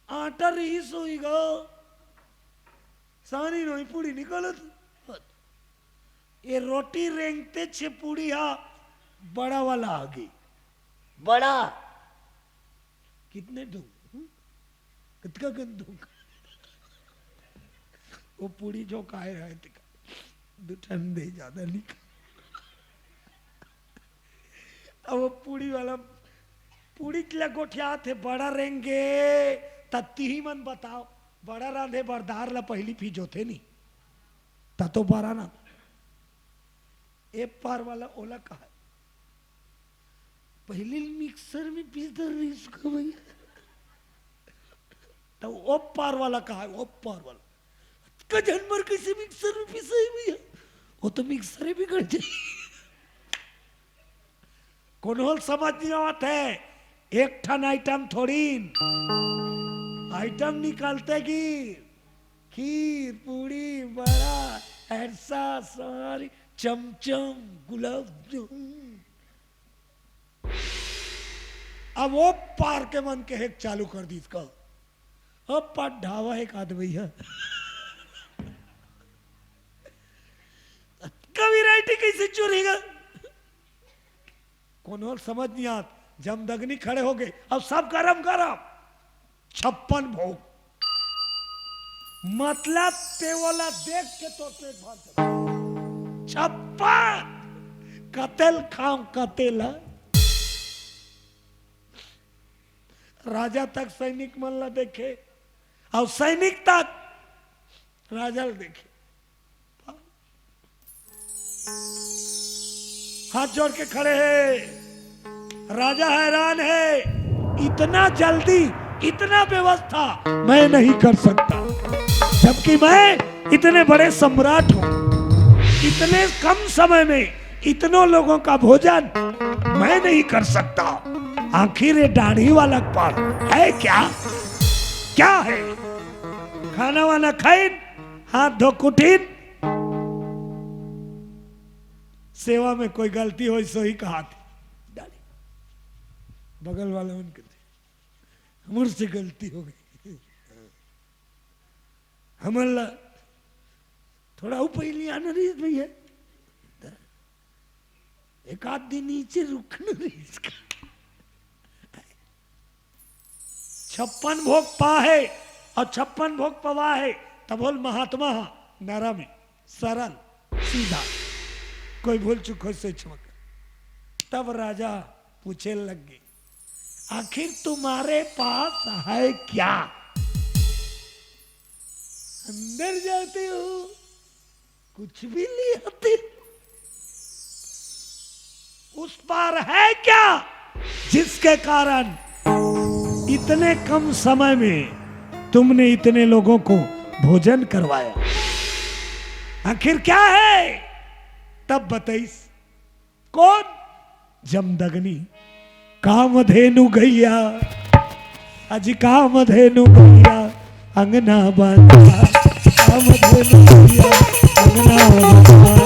आटा रहीस होई गा, सानी नोई पूड़ी निकालत। ये रोटी रेंगते छे पूड़ी हा बड़ा वाला आगे। बड़ा। कितने दूं? हम्म? कतका कन दूं? वो पूड़ी जो काहे रहे थे, दू ठन दे, ज्यादा नहीं। अब वो पूड़ी वाला, पूड़ी ला गोठियात हे, बड़ा रेंगे, त तिही मन बताओ, बड़ा रांधे बरदार ला पहली फिजोथे नहीं, त तो बड़ा ना। ए पार वाला ओला कहा, पहली मिक्सर में पीस दे रहीस का भैया, त ओ पार वाला कहा, ओ पार वाला का झन मर कैसे मिक्सर में पिसाई भैया? वो तो मिक्सर ही बिगड़ जाई। कोनो ल समझ नहीं आवत है, एक ठन आइटम थोड़ी, आइटम निकालते गिर, खीर, पूड़ी, बड़ा, ऐसा सारी, चमचम, गुलाब जामुन। अब वो पार के मन के हेक चालू कर दीस का। अब पार ढाबा एक आदमी है। का वैरायटी कैसे चुरेगा? कोनो ल समझ नहीं आत। जमदगनी खड़े हो गए, अब सब गरम गरम छप्पन भोग। मतलब ते वाला देख के तो पेट भर जाता। छप्पन कतेल खाम कतेला। राजा तक सैनिक मन ला देखे, अउ सैनिक तक राजा ला देखे। हाथ जोड़ के खड़े हैं। राजा हैरान है, इतना जल्दी, इतना व्यवस्था मैं नहीं कर सकता, जबकि मैं इतने बड़े सम्राट हूं। इतने कम समय में इतनों लोगों का भोजन मैं नहीं कर सकता। आखिर ये दाढ़ी वाला पार है क्या? क्या है? खाना वाना खाइन, हाथ धो कुटिन, सेवा में कोई गलती होई, सोही कहा थी। डाली। बगल वाला मन कहते, "हमर से गलती हो गई।" हमन ला थोड़ा ऊपर ही ले आना रही भैया, एक आध दिन नीचे रुकना रही इसका। छप्पन भोग पा है और छप्पन भोग पवा है, तब बोल महात्मा हा, नरम है, सरल, सीधा, कोई भूल चूक हो से क्षमा कर। तब राजा पूछे लग गए, "आखिर तुम्हारे पास है क्या?" अंदर जाते हो, कुछ भी ले आते। उस पार है क्या, जिसके कारण इतने कम समय में तुमने इतने लोगों को भोजन करवाया? आखिर क्या है? तब बताइस। कौन? जमदगनी। कामधेनु गैया, अजी कामधेनु गैया, अंगना बांधा। कामधेनु गैया, अंगना बांधा।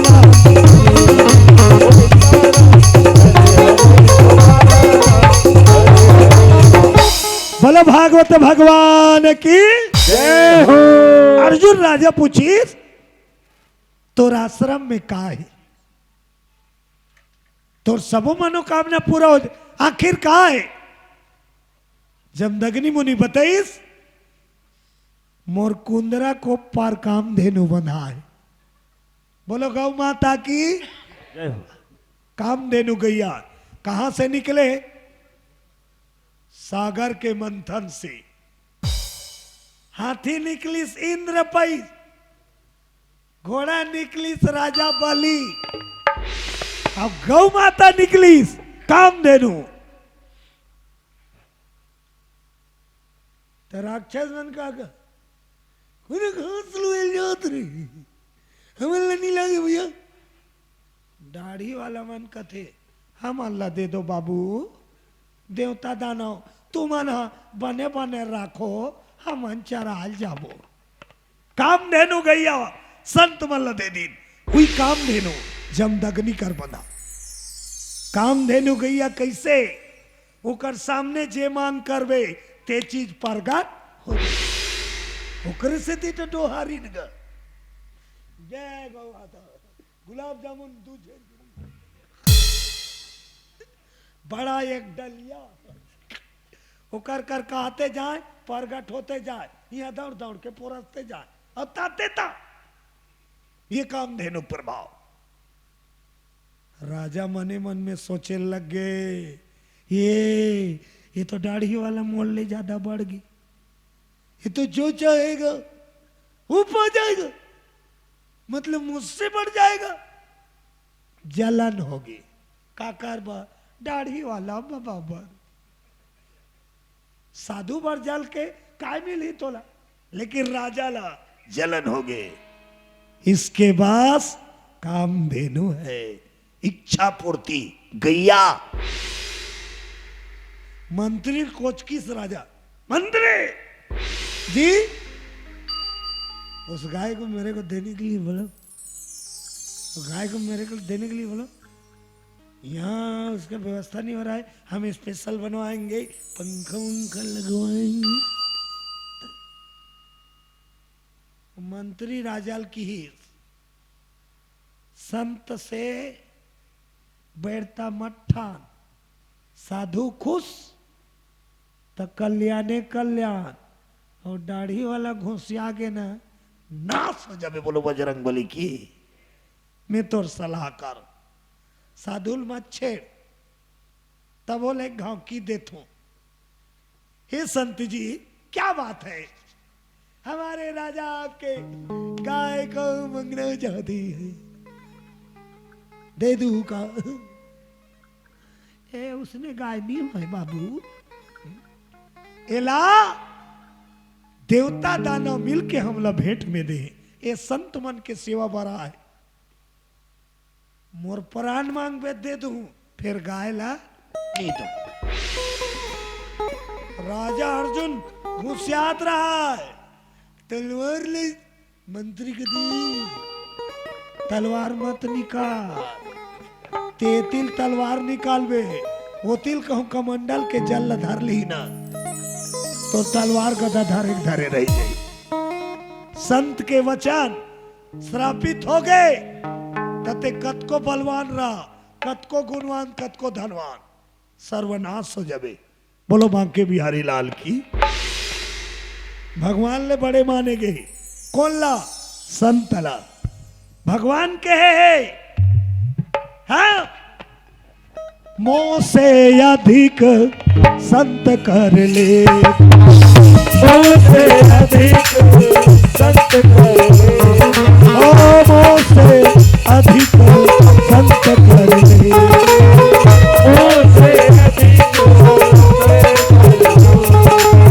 बोलो भागवत भगवान की। जय हो। अर्जुन राजा पूछिस, तोर आश्रम में का हे? तोर सबो मनोकामना पूरा हो जा-, आखिर का हे? जमदग्नि मुनि बताइस, मोर कुंदरा कोप पार कामधेनु बंधा हे। बोलो गौ माता की। जय हो। कामधेनु गैया कहां से निकले? सागर के मंथन से। हाथी निकलिस इंद्र पई, घोड़ा निकलिस राजा बलि, अब गौ माता निकलिस कामधेनु। त राक्षस मन का का, कोई ना घास लुए जात रही, हमन ला नहीं लागे भैया। दाढ़ी वाला मन कथे, हमन ला दे दो बाबू, देवता दानव, तुमन ह बने बने राखो, हमन चराल जाबो। कामधेनु गैया संत मन ला दे दीन, उही कामधेनु जमदग्नि कर बंधा। कामधेनु गैया कैसे? ओकर सामने जे मांग करबे, ते चीज परगट हो जाए। ओकरे सेती तो डोहारिन ग। जय गौ माता। गुलाब जामुन दू झन, बड़ा एक डलिया, ओकर कर कहते जाए, परगट होते जाए, इहां दौड़ दौड़ के पोरसते जाए, अउ ताते ता ये कामधेनु प्रभाव। राजा मने मन में सोचे लग गे, ये, ये तो दाढ़ी वाला मोर ले ज्यादा बढ़ गे, ये तो जो चाहेगा वो पा जाएगा, मतलब मुझसे बढ़ जाएगा। जलन होगे, काकर बर? दाढ़ी वाला बाबा बर। साधु बर जल के काय मिलही तोला, लेकिन राजा ला जलन होगे। इसके पास कामधेनु है, इच्छा पूर्ति गैया। मंत्री कोचकिस राजा, मंत्री जी, उस गाय को मेरे को देने के लिए बोलो, उस गाय को मेरे को देने के लिए बोलो। यहाँ उसका व्यवस्था नहीं हो रहा है, हम स्पेशल बनवाएंगे, पंखा वंखा लगवाएंगे। मंत्री राजा ल किहिस, संत से बैरता मत ठान, साधु खुश त कल्याणे कल्याण, अउ दाढ़ी वाला घुसिया गे ना, नाश हो जाबे। बोलो बजरंग बली की। में तोर सलाह कर, साधु ल मत छेड़, तभो ले घांव की देथों। हे संत जी, क्या बात है, हमारे राजा आपके गाय को मंगना चाहती है, दे दूं का? ए, उसने गाय नहीं है बाबू, एला देवता दानव मिल के हमला भेंट में दे। ए संत मन के सेवा बड़ा है, मोर प्राण मांगबे दे दूं, फेर गाय ला नहीं दूं। राजा अर्जुन गुस्सियात रहा है, तलवार ले मंत्री के दी, तलवार मत निकाल, तेतिल तलवार निकालबे, ओतिल कहूं कमंडल के जल ल धर ली ना, तो तलवार गदा धरे धरे रह जाई। संत के वचन श्रापित हो गए, तते कतको बलवान रहा, कतको गुणवान, कतको धनवान, सर्वनाश हो जाबे। बोलो बांके बिहारी लाल की। भगवान ले बड़े माने गए, कौन ला? संत ला। भगवान कहे है, हाँ, मोसे अधिक संत कर ले, मोसे अधिक संत कर ले, ओ मोसे अधिक संत कर ले, मोसे अधिक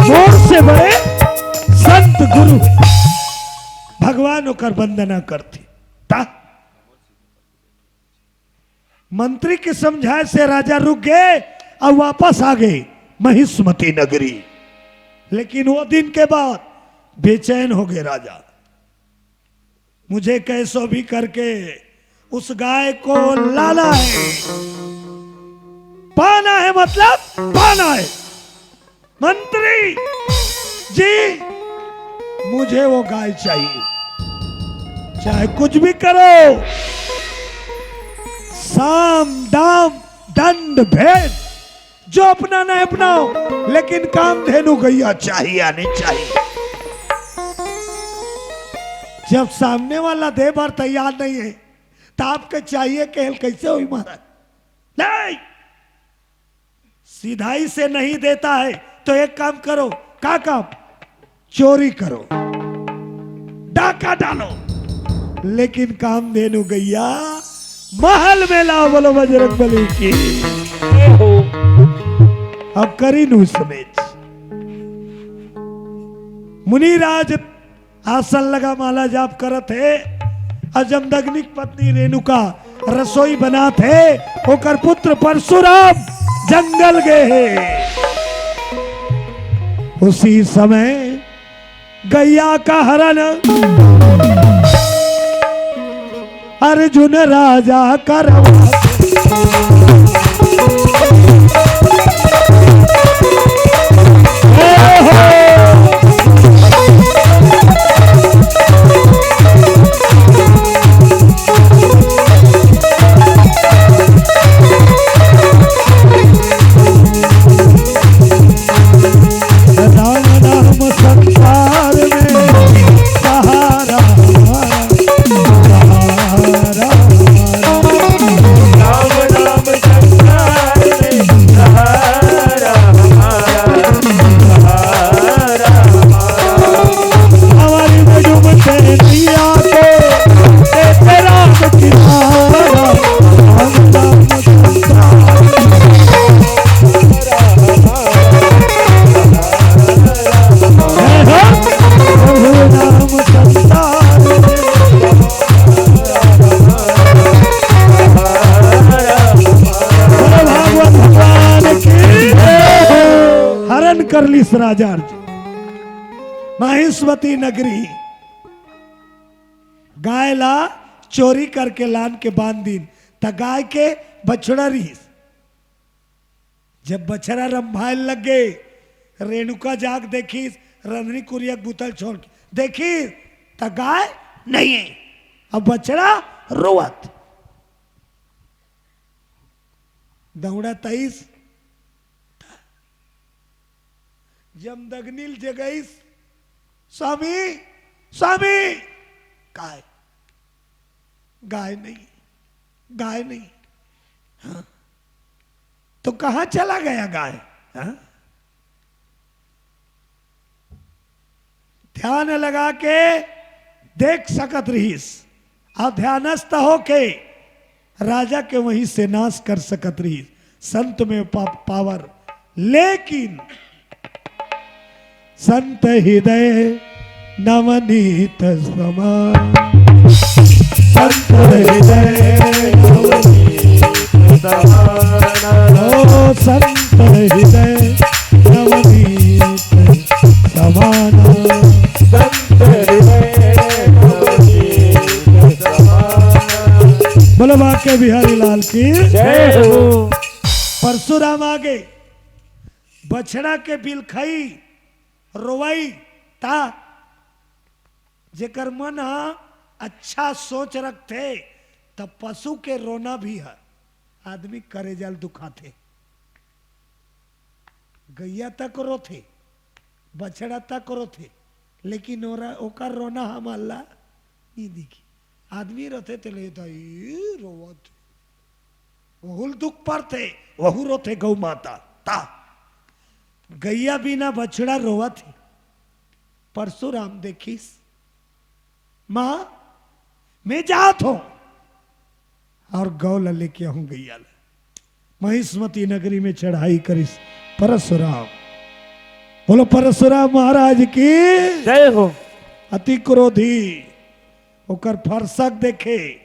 मोर से बड़े संत गुरु। भगवान ओकर वंदना करथे। ता मंत्री के समझाए से राजा रुक गए और वापस आ गए महिष्मती नगरी। लेकिन वो दिन के बाद बेचैन हो गए राजा। मुझे कैसो भी करके उस गाय को लाना है, पाना है, मतलब पाना है। मंत्री जी, मुझे वो गाय चाहिए, चाहे कुछ भी करो, साम दाम दंड भेद, जो अपनाना है अपनाओ, लेकिन कामधेनु गैया चाहिए, आनी चाहिए। जब सामने वाला दे बर तैयार नहीं है, तो आपके चाहिए कहल कैसे होई महाराज? नहीं, सिधाई से नहीं देता है तो एक काम करो। का काम? चोरी करो, डाका डालो, लेकिन कामधेनु गैया महल में लाओ। बोलो बजरंग बली की। अब करी नु समेत मुनिराज आसन लगा माला जाप करत हे। अउ जमदग्नि के पत्नी रेणुका रसोई बनात हे, ओकर पुत्र परशुराम जंगल गए हे। उसी समय गैया का हरण अर्जुन राजा करवा। राम नाम संसार में सहारा हमारा, सहारा हमारा। राम नाम संसार में सहारा हमारा, सहारा हमारा। हमारी में डूबते नैया को देते राम किनारा। राम नाम संसार में हरण कर लिस राजा अर्जुन। माहिष्मती नगरी गाय ला चोरी करके लान के बांध दिन, त गाय के बछड़ा रहिस। जब बछड़ा रंभाए लग गे, रेणुका जाग देखिस, रंधनी कुरिया के बुतल छोड़ के देखिस, त गाय नहीं है, अब बछड़ा रोवत। दौड़ा तईस, जमदग्नि ल जगईस, स्वामी, स्वामी, गाय, गाय नहीं। गाय नहीं। हाँ। तो कहाँ चला गया गाय? हाँ? ध्यान लगा के देख सकत रहिस, अउ ध्यानस्थ होके राजा के वहीं से नाश कर सकत रहिस। संत में पा-, पावर। लेकिन संत हृदय नवनीत समान। संत हृदय नवनीत समान। ओ संत हृदय नवनीत समान। संत हृदय नवनीत समान। बोलो बांके बिहारी लाल की जय हो। परशुराम आगे बछड़ा के बिलखई, रोवई, ता जेकर मन ह अच्छा सोच रखथे, त पशु के रोना भी ह आदमी करेजा ल दुखाथे। गैया तक रोथे, बछड़ा तक रोथे, लेकिन ओरा, ओकर रोना हमन ला नहीं दिखी। आदमी रोथे ते ले दाई रोवत हे। वहू ल दुख परथे, वहू रोथे गौ माता। ता गैया बिना बछड़ा रोवत हे। परशुराम देखिस, माँ, मैं जात हूँ और गौ ला लेके आऊं गैया ला। महिष्मती नगरी में चढ़ाई करिस परशुराम। बोलो परशुराम महाराज की जय हो। अति क्रोधी, ओकर फरसा देखे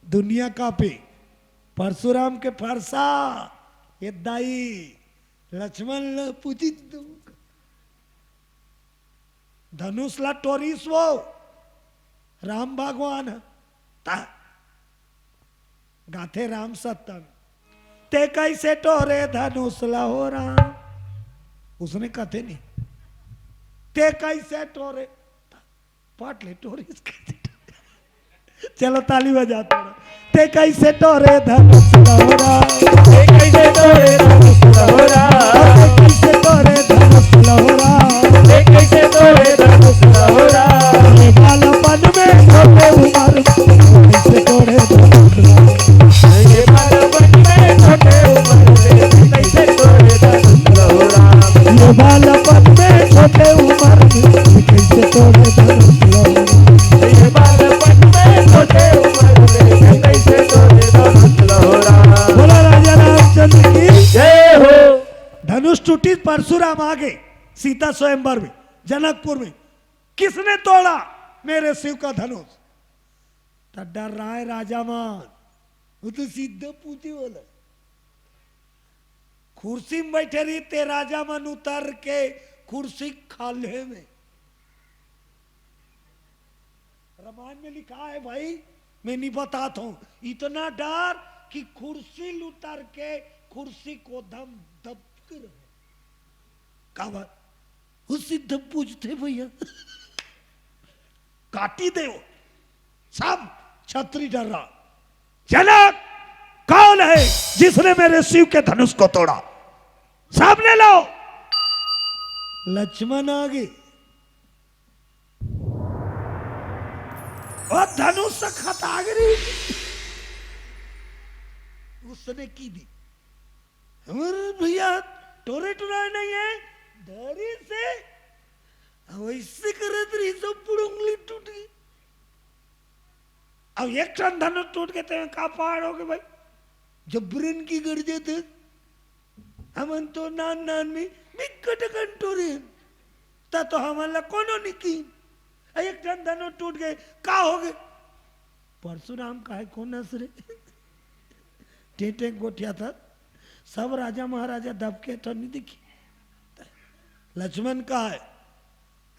दुनिया कांपे। परशुराम के फरसा, ए दाई, लक्ष्मण ल पूजित दू। धनुष ला टोरिस वो राम भगवान ह। ता गाथे राम सत्ता में, ते कैसे टोरे धनुष ला हो राम? उसने कथे नहीं, ते कैसे टोरे? पाट ले टोरिस कैसे टोरे? चलो ताली बजा थोड़ा। ते कैसे टोरे धनुष लहोरा? ते कैसे टोरे धनुष लहोरा? ते कैसे टोरे धनुष लहोरा? ते कैसे टोरे धनुष लहोरा? ये बालपन में छोटे उम्र में कैसे टोरे धनुष लहोरा? ये बालपन में छोटे उम्र में कैसे टोरे धनुष लहोरा? ये बालपन में छोटे उम्र में कैसे तोड़े धनुष लहोरा। ये बालपन में छोटे उम्र में कैसे तोड़े धनुष लहोरा। बोलो राजा रामचंद्र की जय हो। धनुष टूटी, परशुराम आगे सीता स्वयंवर में, जनकपुर में, किसने तोड़ा मेरे शिव का धनुष? त डर्राय राजा मन, वो तो सीधा पूछे वाला। खुर्सी में बैठे रहिथे, राजा मन उतर के खुर्सी खा ले में। रामायण में लिखा है भाई, मैं नहीं बताता हूं। इतना डर कि खुर्सी ल उतर के खुर्सी को दम दब के रहे। का बात? वो सीधा पूछथे भैया। काटी देव। सब छत्री डर्रा। जनक, कौन है जिसने मेरे शिव के धनुष को तोड़ा? सामने लाओ। लक्ष्मण आगे। वो धनुष खतागरी। उसने की दी। हमर भैया टोरे टुराए नहीं है, धरी से वैसे करत रही, सब पूरा उंगली टूट गई। अब एक ठन धनुष टूट के तें का पार होगे भाई? जबरन की गरजे थे। हमन तो नान नान में बिकट कन टोरे हन। ता तो हमन ला कोनो नहीं की। एक ठन धनुष टूट गए, का होगे? परशुराम काहे कोन हंस रे? टेंटे गोठिया था, सब राजा महाराजा दबके तो नहीं दिखी। लक्ष्मण का है,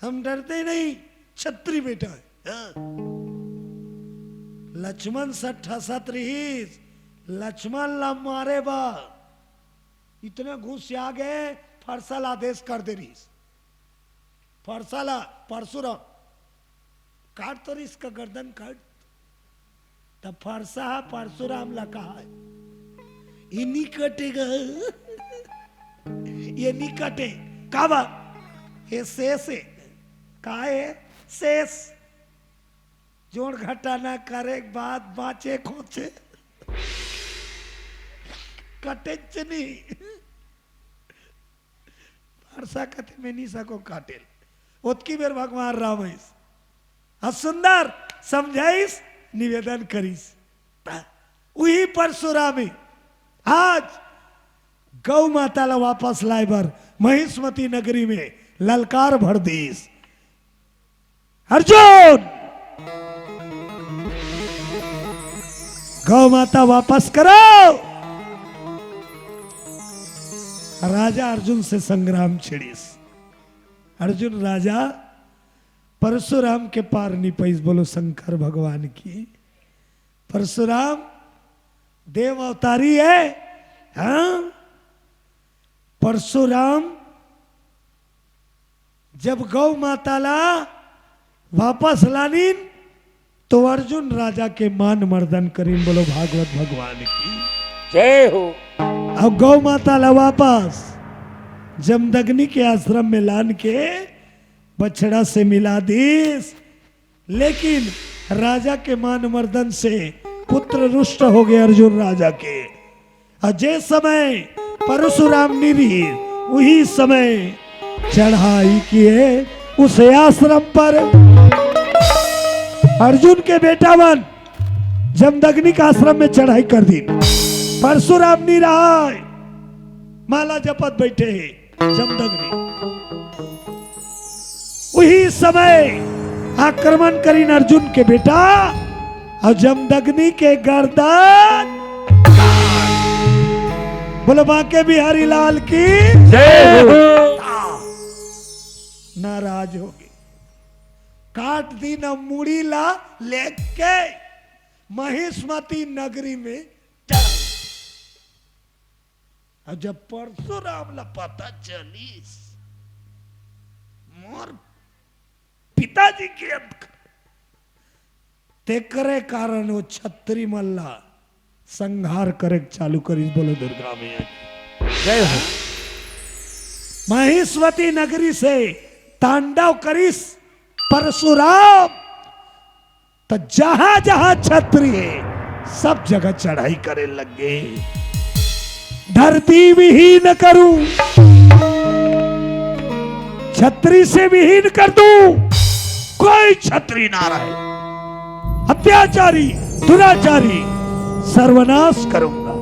हम डरते ही नहीं, छत्री बेटा है। हाँ। लक्ष्मण सट्ठा सत रहीस, लक्ष्मण ला मारे बा इतना घुसिया गए, फरसा ला आदेश कर दे रहीस। फरसा ला परशुराम काट तो रहीस का गर्दन काट। तब फरसा परशुराम ला कहा है, "ये नहीं कटेगा, ये नहीं कटे।" का बा? ये शेष है। का है? शेष। जोड़ घटाना करे के बाद बाँचे खोचे कटेच नहीं। फरसा कथे में नहीं सको काटेल। ओतकी बेर भगवान राम आइस, अउ सुंदर समझाइस, निवेदन करिस। त उही परशुराम ही आज गौ माता ला वापस लाए बर महिष्मती नगरी में ललकार भर दीस। अर्जुन, गौ माता वापस करो। राजा अर्जुन से संग्राम छिड़िस। अर्जुन राजा परशुराम के पार नहीं पइस। बोलो शंकर भगवान की। परशुराम देव अवतारी है। हाँ, परशुराम जब गौ माता ला वापस लानिन, तो अर्जुन राजा के मान मर्दन करिन। बोलो भागवत भगवान की। जय हो। अब गौ माता ला वापस जमदग्नि के आश्रम में लान के बछड़ा से मिला दीस। लेकिन राजा के मान मर्दन से पुत्र रुष्ट हो गए अर्जुन राजा के। अउ जे समय परशुराम निरी, उही समय चढ़ाई किए उस आश्रम पर। अर्जुन के बेटा मन जमदग्नि के आश्रम में चढ़ाई कर दीन। परशुराम निराय माला जपत बैठे हे जमदग्नि। उही समय आक्रमण करिन अर्जुन के बेटा अउ जमदग्नि के गर्दन। बोलो बांके बिहारी लाल की। जय हो। नाराज हो गए, काट दीन मुड़ी ला लेके महिष्मती नगरी में चल। अउ जब परशुराम ला पता चलिस, मोर पिताजी के अंत कर, तेकरे कारण वो छत्री मन ला संहार करे के चालू करिस। बोलो दुर्गा मैया की। जय हो। महिष्मती नगरी से तांडव करिस परशुराम। त जहां जहां छत्री हे, सब जगह चढ़ाई करे लग गे। धरती विहीन करूं, छत्री से विहीन कर दूं, कोई छत्री ना रहे। अत्याचारी, दुराचारी सर्वनाश करूंगा।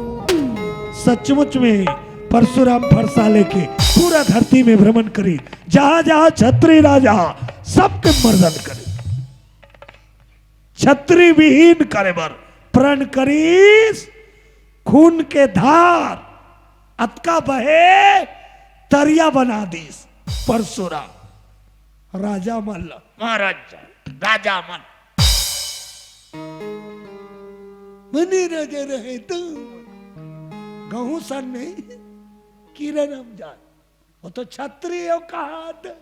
सचमुच में परशुराम फरसा लेके पूरा धरती में भ्रमण करी, जहां जहां छत्री राजा, सबके मर्दन करी। छत्री विहीन करे बर प्रण करिस, खून के धार अतका बहे, तरिया बना दीस परशुराम। राजा मन ल, महाराज, राजा मन, मने राजा रहे त गहूं सन नहीं, किरण हम जान, वो तो छत्री हो कहा त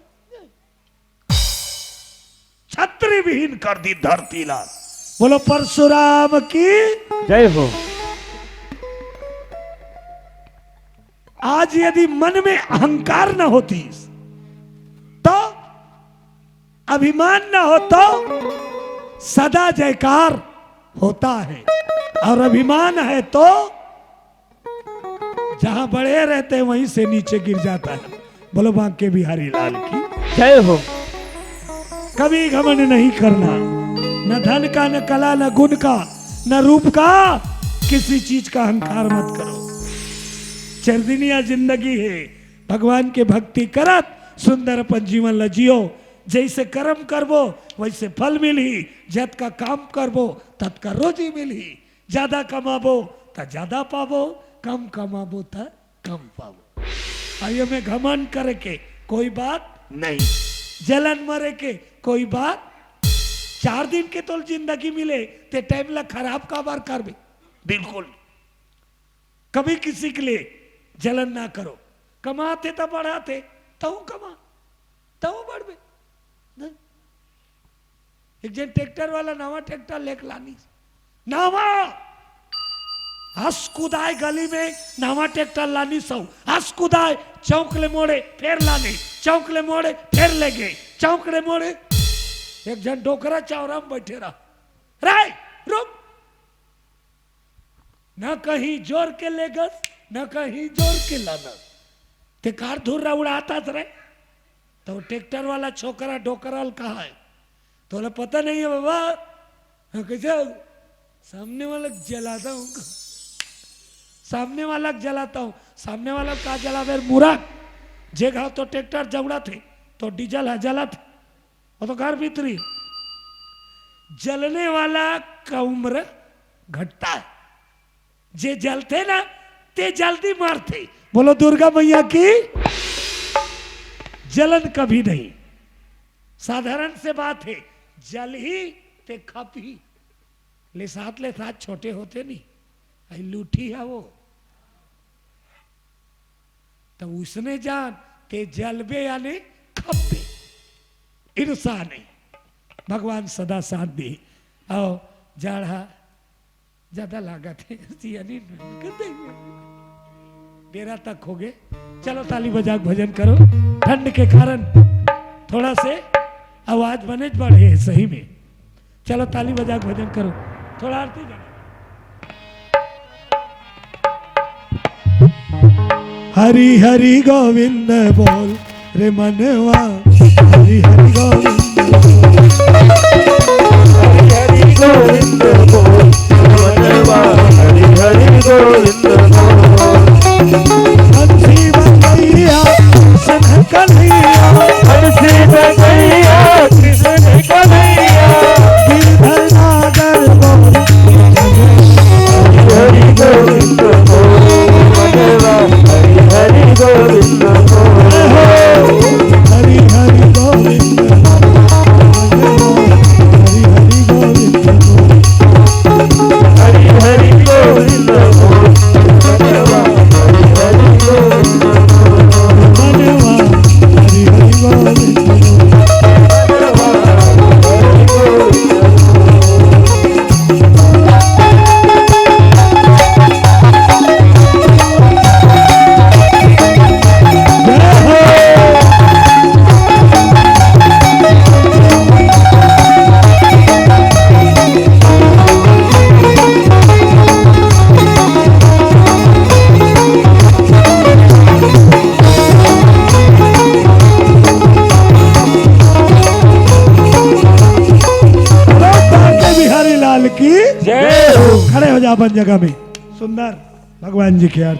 छत्री विहीन कर दी धरती ला। बोलो परशुराम की। जय हो। आज यदि मन में अहंकार न होतीस, तो अभिमान न हो, तो सदा जयकार होता है, और अभिमान है तो जहां बड़े रहते हैं, वहीं से नीचे गिर जाता है। बोलो बांके बिहारी लाल की। जय हो। कभी घमंड नहीं करना, न धन का, न कला, न गुण का, न रूप का, किसी चीज का अहंकार मत करो। चरदिनिया जिंदगी है, भगवान के भक्ति करत सुंदर अपन जीवन ला जियो। जैसे कर्म करबो, वैसे फल मिलही। जतका काम करबो, ततका रोजी मिलही। ज्यादा कमाबो त ज्यादा पाबो, कम कमाबो त कम पाबो। अउ एमे घमंड करे के कोई बात नहीं, जलन मरे के कोई बात। चार दिन के तोल जिंदगी मिले, ते टाइम ला खराब काबर करबे? बिल्कुल। कभी किसी के लिए जलन ना करो। कमाथे त बढ़ाथे, तहु कमा, तहु बढ़बे। नहीं? एक जन ट्रैक्टर वाला नवा ट्रैक्टर लेके लानिस, नवा हस कुदाय गली में नवा ट्रैक्टर लानिस, हस कुदाय चौक ले मोड़े, फेर लाने, चौक ले मोड़े, फेर ले गे, चौक ले मोड़े। एक जन डोकरा चौरा में बैठे रहा, रे, रुक। न कहीं जोर के लेगस, न कहीं जोर के लानस। ते कार धुर्रा उड़ात हस रे। त वो ट्रैक्टर वाला छोकरा डोकरा ल कहा हे, तोला पता नहीं है बाबा। हाँ, कैसे हो? सामने वाला के जलाता हूँ। सामने वाला के जलाता हूँ। सामने वाला का जलाबे मूरख? जे घाव तो ट्रैक्टर जउड़ाथे, तो डीजल ह जलथे। वो तो घर भीतरी। जलने वाला का उम्र घटता है। जे जलथे ना, ते जल्दी मरथे। बोलो दुर्गा मैया की। जलन कभी नहीं। साधारण से बात है, जलही ते खपही। लेसात लेसात छोटे होथे नी, अई लूठी हे वो। त उसने जान, ते जलबे यानी खपबे। ईर्षा नहीं। भगवान सदा साथ दे। आओ, जाड़ा ज्यादा लागत हे, सियानी नंद कर दे। बेरा तक हो गे। चलो ताली बजा के भजन करो। ठंड के कारण थोड़ा से आवाज बने बढ़े हे सही में। चलो ताली बजा के भजन करो। थोड़ा आरती गाना। हरि हरि गोविंद बोल रे मनवा, हरि हरि गोविंद बोल। हरि हरि गोविंद बोल, मनवा, हरि हरि गोविंद बोल। बंसी बजैया कृष्ण कन्हैया, बंसी बजैया कृष्ण कन्हैया। गिरधर नागर बोल, हरि हरि गोविंद बोल, मनवा, हरि हरि गोविंद बोल। हरि हरि गोविंद, हरि हरि गोविंद, हरि हरि गोविंद, हरि हरि गोविंद, मनवा, हरि हरि गोविंद। बिहारी लाल की जय हो। खड़े हो जा अपन जगह में। सुंदर भगवान जी की आरती।